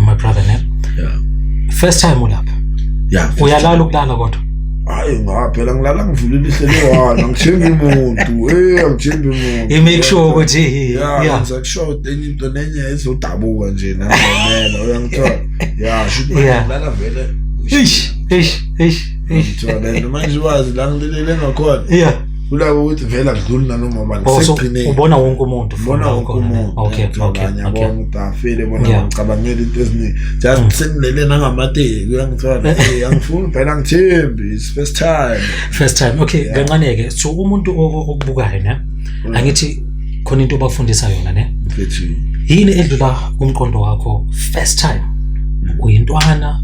my brother ne. Yeah. First time ulapha. Yeah. Uyalala ukulala kodwa? Hayi ngaphela ngilala ngivulile ihlelo wani, angithembi umuntu. Angithembi umuntu. You make sure ukuthi yeah, ngiza kusho enye into nenye ezodabuka nje nangomela uyangithola. Yeah, should ngilala vele. Eish, eish, eish. Ngithola manje wazi la ngilele ngakhona. Yeah. Kulabo ukuthi vele akudluli nanoma ubani sekugcineni. Ubona wonke umuntu. Ubona wonke umuntu. Okay, okay. Ngiyabona ukuthi afile bona ngicabangela into eziningi. Just sengilele nangamateki uyangithola. Angifuni phela angithembi, it's first time. First time. Okay, kancane ke. So umuntu okubukayo ne. Angithi khona into obafundisa yona ne. Mfethu. Yini edlula kumqondo wakho first time? Uyintwana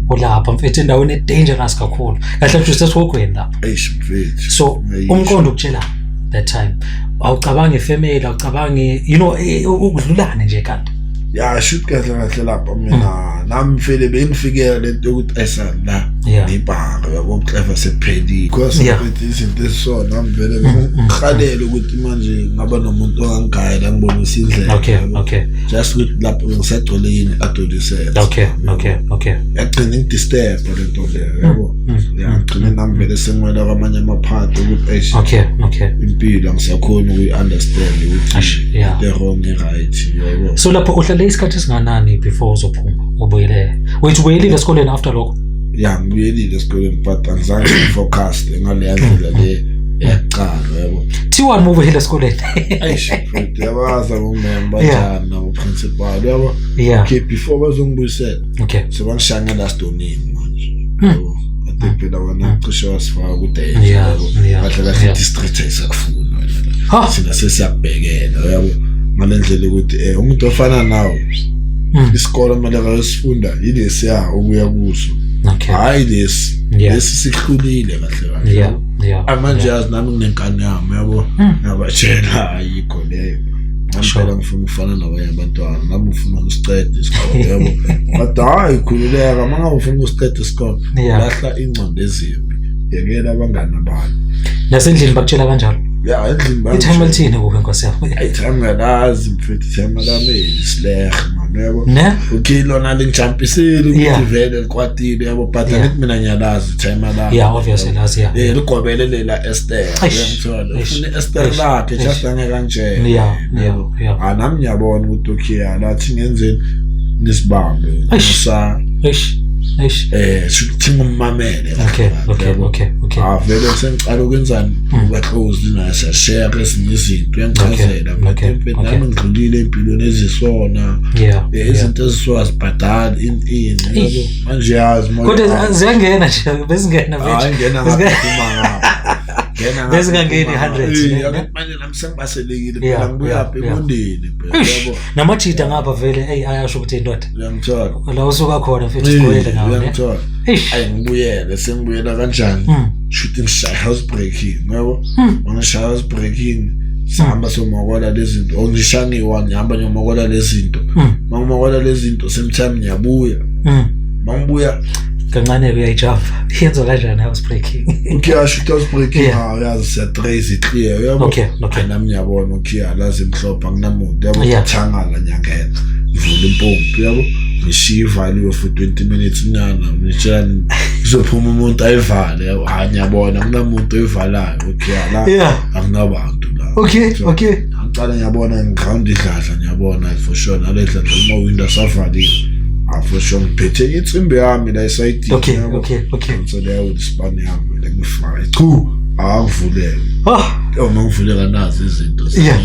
ulapha mfethu endaweni e-dangerous kakhulu kahle nje usesihogweni lapha. Eish mfethu. So umqondo ukutshela that time awucabangi ifamily, awucabangi you know ukudlulane nje kanti. Ya shoot kahle kahle lapha mina nami mfele bengifikela lento yokuthi esala nebhanga yabo clever sephelile because mfethu izinto ezisona nami vele ngihalela ukuthi manje ngaba nomuntu ongangigayela ngibonisa indlela. Okay, okay. Just ukuthi lapho ngisagcwele yini adolescence. Okay, okay, okay. Yagcina ngidisturb lento leyo, yabo. Yagcina nami vele sengwela kwamanye amaphathi ukuthi eish. Okay, okay. Impilo angisakhoni ukuyi-understand ukuthi the wrong right, yabo. So lapho uhlale isikhathi esinganani before uzophuma ubuyele? Wait, ubuyelile esikoleni after lokho? Yeah, ngibuyelile esikoleni but angizange ngifocus ngale ndlela le yaqala, yabo. Thiwa move esikoleni. Eish, mfethu yabaza ngomemba njani nabo principal, yabo. Okay, before bazongibuyisela. Okay. Sebangishaya last donini manje. Yabo. I think phela wena cishe wasifaka kude. Kahle kahle district ayisakufuna wena. Sina sesiyabhekela, yabo. Ngale ndlela ukuthi umuntu ofana nawe isikole kumele ayosifunda yilesiya okuya kuso. Okay. Hayi lesi. Lesi sihlulile kahle kahle. Yeah, yeah. Manje yazi nami nginenkani yami, yabo. Ngabatshela ayikho leyo. Ngempela ngifuna ukufana nabanye abantwana, nami ngifuna ukusiqeda isikole, yabo. Kodwa hayi khululeka, mangabe ufuna ukusiqeda isikole, lahla ingqondo ezimbi. Yekela abangani abani. Nasendlini bakutshela kanjalo. Ya, endlini ba. Ithema lithini kuwe nkosi yami? Ithema lazi mfethu, ithema lami isilehe man, yabo. Okay, lona lingijampisile ukuthi vele likwatile, yabo, but angithi mina ngiyalazi ithema lami. Yeah, obviously lazi, yeah. Ligobele lela Esther, uyangithola. Ufuna Esther lakhe just angeke kanje. Yeah, yeah, yeah. Ah, nami ngiyabona ukuthi okay, lathi ngenzeni ngisibambe. Ngisa. Eish. Eish. Shuthi ngumamele. Okay, okay, okay, okay. Ah, vele sengiqala ukwenzani uba close naye siyashare ezinye izinto uyangichazela. Okay. Nami ngidlulile empilweni ezisona. Izinto ezisona zibhadala in yabo. Manje yazi kodwa ziyangena nje bezingena manje. Hayi ngena ngaphuma ngapha. Ngena bezingangeni 100. Manje nami sengibaselekile phela ngibuyaphi emondeni phela yabo. Namajita ngapha vele hey ayasho ukuthi indoda. Uyangithola. La usuka khona mfethu sigwele ngawe. Uyangithola. Ayi ngibuyele sengibuyela kanjani? Shooting shy house breaking yabo. Ngishaya house breaking sihamba somokola lezi zinto. Ongishaya ngiyi-one ngihamba ngiyomokola lezi zinto. Mangimokola lezi zinto same time ngiyabuya. Mangibuya Kancane uyayijumpa. Yenziwa kanjani house breaking? Ukhiya shoot house breaking. Yeah. Uyazi siya-trace i-clear, uyabo. Okay. Nami ngiyabona ukhiya lazi mhlophe akunamuntu, yabo. Yeah. Thangala ngiyangena, ngivula impompi, yabo, ngishiya ivaliwe for 20 minutes nyana, ngitshela kuzophuma umuntu ayivale, yabo. Hayi, ngiyabona akunamuntu oyivalayo ukhiya la. Yeah. Akunabantu la. Okay, So, okay. ngicala ngiyabona ngiground idladla, ngiyabona for sure nale dladla ama-window asavaliwe. Ah, for sure ngiphethe insimbi yami la esayidini. Okay, okay, okay. Ngithola isipani yami le ngifake chu, angivulele. Oh, Uma ngivuleka nazi izinto yeah.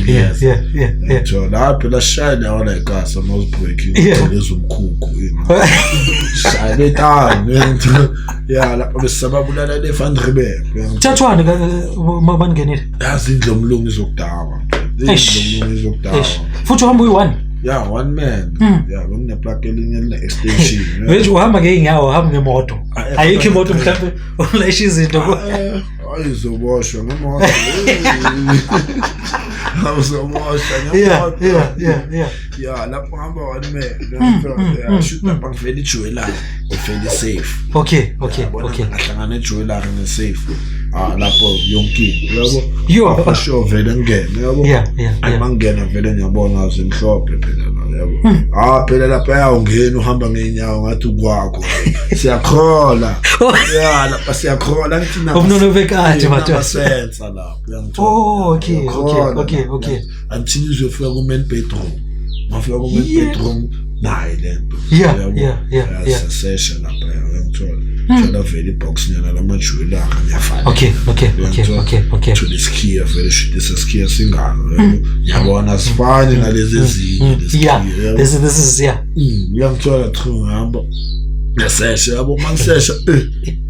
Ngithola la phela shaya lawa la ikasa mouse breaking lezomkhukhu shaya letani ya lapho besababulala le Van Riebeeck. Thathwani mangenile. Yazi indlu yomlungu izokudawa. Eish. Indlu yomlungu izokudawa. Eish. Futhi uhamba uyi-one. Yeah, one man. Yeah, bengine-plug elinye eline-extension. Manje uhamba ngey'nyawo, uhamba ngemoto. Ah, Ayikho imoto mhlawumbe ulayisha izinto. Ayizoboshwa ngemoto. Awuzoboshwa Yeah, ngemoto. yeah. Yeah, lapho ngihamba one man. Yeah, shoot lapha ngivela ijewelry, ngivela i-safe. Okay, Yabona, okay. ngahlangana nejewelry ne-safe. Ah, lapho yonke into, yabo. Yo. For sure vele ngene, yabo. Yeah, Ayi, yeah. mangena vele ngiyabona zimhlophe phela la, yabo. Ah, phela lapha uyawungena uhamba ngeenyawo ngathi ukwakho. Siyakhola. Yeah, lapha siyakhola ngithi nama. Umnono bekade madoda. Sensa lapho, uyangithola. Oh, okay, Uyakhola okay, okay, lapho. okay. Until uzofika ku-main bedroom. Mafika ku-main bedroom nayi lento. Yeah, Yabo. yeah. Siyasesha lapha, uyangithola. Thola vele ibox nyana lama-jewelry ngiyafana. Okay. Thola isikhiya vele, shuthi sesikhiya singaka, yabo. Ngiyabona asifani nalezi ezinye lesi Yeah, khiya, yabo. this is yeah. Uyangithola true, ngihamba ngisesha, yabo, mangisesha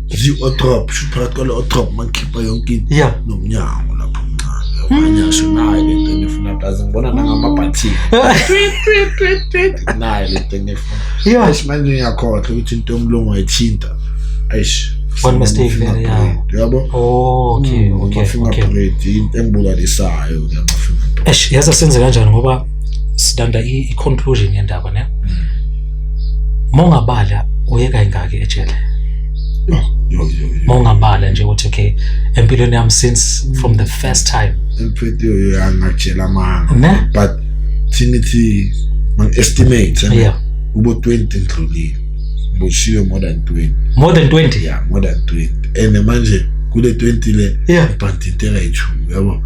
zi-odrop shuthi phakathi kwale odrop mangikhipha yonke into. Yeah. Nomnyango lapho omncane, yabo, ngiyasho nayi lento engifuna plus ngibona nangamabhathini nayi lento engifuna. Yeah. Eish, manje ngiyakhohlwa ukuthi into yomlungu ayithinta. Eish, One mistake there, yeah. yabo. Oh, okay. Ama-fingerprint into engibulalisayo ke ama-fingerprint. Eish, yazi senze kanjani ngoba silanda i-conclusion yendaba ne. Mongabala uyeka ingaki ejele. Yo, yo, yo. Mongabala nje ukuthi okay empilweni yami since from the first time. Mfethu yo angakutshela amanga. Ne? But thinithi mang-estimate Yeah. ubo 20 ngidlulile. Ngiboshiwe more than 20. More than 20. Yeah, more than 20. And manje kule 20 le Yeah. ngibhantintela yi-2, yabo.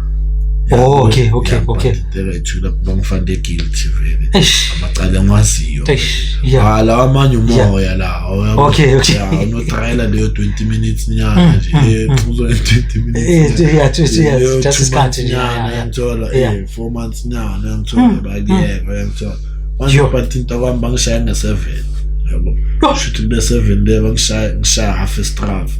Oh, okay. Ngibhantintela yi-2 lapho bangifande guilty vele. Eish. Amacala engiwaziyo. Eish. Yeah. Ah, lawa amanye umoya lawo, yabo. Okay. Yeah, unotrayela leyo 20 minutes nyana nje. Uzo 20 minutes. Yeah, just yeah, Leyo just two isikhathi months nje. nyana, Yeah, yeah. uyangithola, Yeah. 4 months nyana, uyangithola, bayakuyeka, uyangithola. Manje Yo. banthinta kwami bangishaya nge-7, yabo. Yo. Shuthi kule 7 le bangishaya, ngishaya half a straff.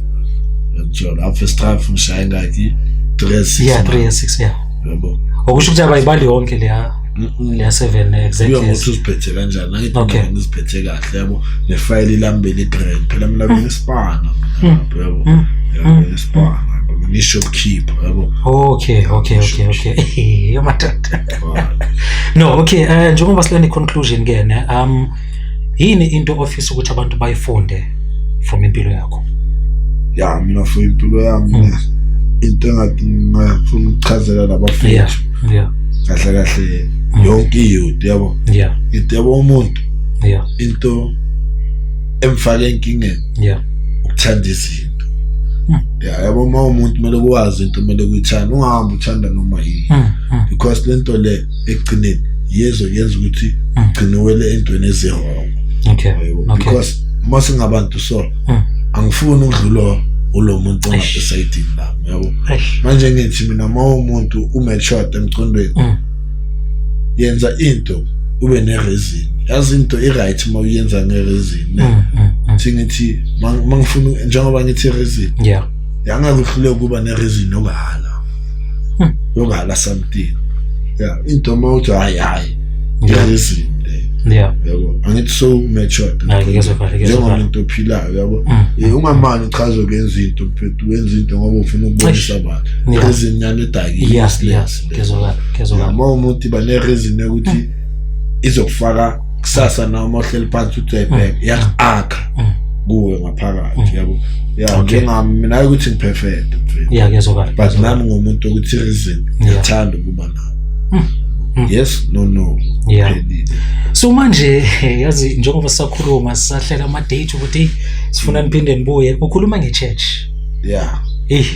Uyangithola, half a straff ngishaya ngaki 3 6. Yeah, 3 and 6, yeah. Yabo. Okusho ukuthi abayibali yonke leya leya 7 Kuya exactly. ngokuthi uziphethe kanjani, angithi Okay. mina ngiziphethe kahle, yabo. Nefayili lami beli-grand phela, mina bengisipana lapho, yabo. Yeah, bengisipana, yabo, ngiyi-shopkeeper, yabo. Okay. Yo madoda. No, okay, njengoba silanda i-conclusion ke ne, yini into ofisa ukuthi abantu bayifunde from impilo yakho? Ya, mina for impilo yami into engathi ngingafuna ukuchazela labafethu Yeah. kahle kahle yonke iyouth, yabo. Yeah. Into yabo umuntu Yeah. into emfake enkingeni Yeah. ukuthanda izinto. Ya, yabo, uma umuntu kumele kuwazi into kumele kuyithanda, ungahambi uthanda noma yini. Because lento le ekugcineni yezo yenza ukuthi ugcine wele entweni ezi-wrong. Okay. Yabo. Okay. Because uma singabantu so angifuni ukudlulwa ulo muntu ongasesayidini lami, yabo. Eish. Manje ngithi mina uma umuntu umatured emqondweni yenza into ube ne-reason, yazi into i-right uma uyenza nge-reason ne. Thi ngithi mangifuna njengoba ngithi reason Yeah. yangeke uhluleke ukuba ne-reason yokuhala yokuhala something. Yeah, into uma uthi hayi hayi i-reason le, Yeah. yabo, angithi so matured Hayi, ngiyezwakala, ngiyezwakala. njengomuntu ophilayo, yabo. Ungamane uchaze ukwenza into mfethu, wenza into ngoba ufuna ukubonisa abantu. Yeah. Reason nyana edakile Yeah, useless yeah. le. Ngiyezwakala, ngiyezwakala. Uma umuntu iba ne-reason yokuthi izokufaka kusasa noma uhleli phansi uthi uyayibheka iyaku-akha. Kuwe ngaphakathi, yabo. Ya, njengami mina, hayi ukuthi ngi-perfect, mfethu, Yeah, kuyezwakala. But nami ngumuntu ukuthi reason ngiyathanda ukuba nayo. Yes, no, no. Phelile. So manje, yazi, njengoba sisakhuluma, sisahlela ama-date ukuthi hey, sifuna niphinde nibuye, ukhuluma nge-church. Eh,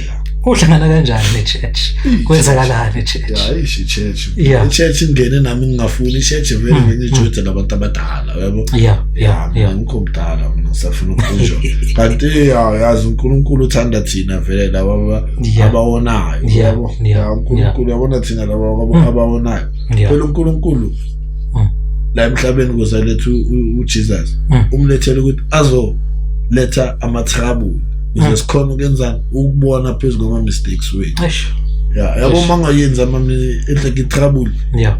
uhlangana kanjani ne-church? Kwenzakalani e-church? Ya, ishi church. I-church ingene nami ngingafuni i-church vele, bengijoyida labantu abadala, yabo. Ya, mina ngikho mdala, mina ngisafuna uku-enjoy, kanti ya, yazi, uNkulunkulu uthanda thina vele laba abawonayo, yabo. Ya, uNkulunkulu yabona thina laba abawonayo. Phela uNkulunkulu la emhlabeni kuze alethe uJesus, umlethele ukuthi azoletha ama-trouble ukuze sikhona ukwenzani? Ukubona phezu kwama-mistakes wethu. Eish. Ya, yabo, uma ungayenzi like i-trouble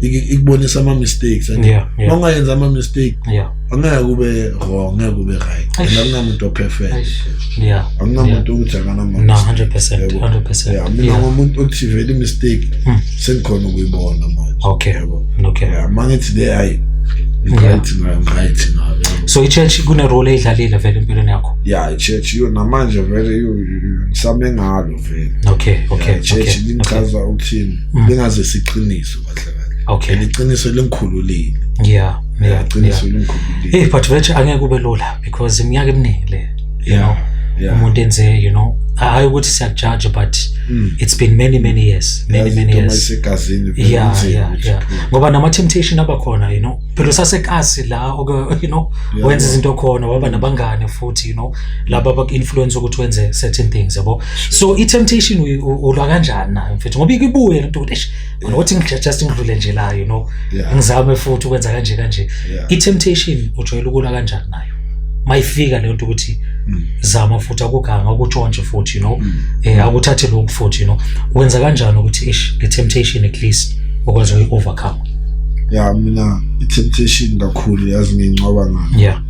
ikubonisa ama-mistakes. Uma ungayenzi ama-mistake, angeke kube wrong, ngeke kube right, and Eish. akunamuntu o-perfect. Eish. Akunamuntu ukuthi akanama No, 100%, Yabo. 100%. Ya, mina ngumuntu othi vele i-mistake sengikhona ukuyibona manje. Yabo. Ya, uma ngithi le, hayi, ngi-right ngayo, ngi-right ngayo, yabo. So i-church kune-role eyidlalile vele empilweni yakho? Ya, i-church yo namanje vele yo ngisame ngalo vele. Ya, i-church lingichaza ukuthini? Lingaze siqiniso kahle kahle. And iqiniso lingikhululile. Iqiniso lingikhululile. Hey, but vele angeke kube lula because iminyaka eminingi le, you know, umuntu enze, hayi ukuthi siyakujaja, but it's been many, many years, many, Yazi, many into years. mayisegazini vele kunzima ukuthi iphume. Ngoba nama-temptation abakhona, phela usasekasi la oke, wenza izinto khona, waba nabangane futhi, laba abaku-influence ukuthi wenze certain things, yabo. So i-temptation ulwa kanjani nayo, mfethu? Ngoba ibuye lento ukuthi eish, mina ukuthi just ngidlule nje la, ngizame futhi ukwenza kanje kanje. I-temptation ujwayele ukulwa kanjani nayo mayifika leyo nto ukuthi zama futhi, akuganga, akutshontshe futhi, akuthathe lokhu futhi, wenza kanjani ukuthi ish, le temptation at least ukwazi ukuyi-overcome? Ya, mina i-temptation kakhulu, yazi ngiyinqoba ngayo,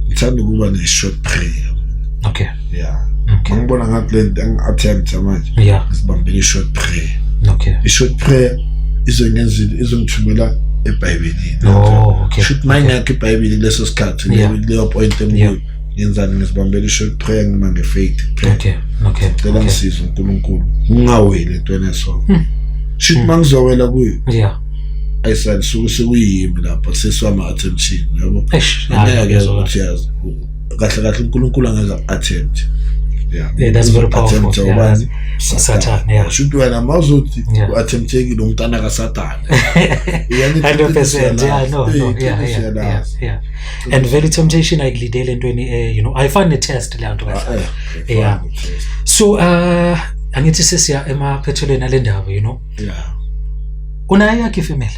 ngithanda ukuba ne-short prayer. Ngibona ngathi le nto angi-attempt manje, ngizibambele i-short prayer. I-short prayer izongenza, izongithumela eBhayibhelini. Oh, okay. Shuthi uma ingekho iBhayibheli kuleso sikhathi, leyo point engikuyo, ngenzani? Ngizibambela i-short prayer, ngima nge-faith prayer. Cela ngisize uNkulunkulu ngingaweli entweni eso. Shuthi uma ngizowela kuyo, ayisali, suke sekuyimi lapha sesiwama-attention, yabo. Eish, Angeke ngiyezwa. ukuthi, yazi, kahle kahle uNkulunkulu angeza attempt. Yeah. Yeah, that's very powerful. Attempt ubani? Satan, yeah. Shuthi wena mawuzothi u-attemptekile umntana kaSatane. 100%, yeah, no, yeah, and very temptation ayikulidele entweni, ayifani ne-test leyo nto kahle. Yeah. So angithi sesiya emaphethelweni ale ndaba, unayo yakho ifamily?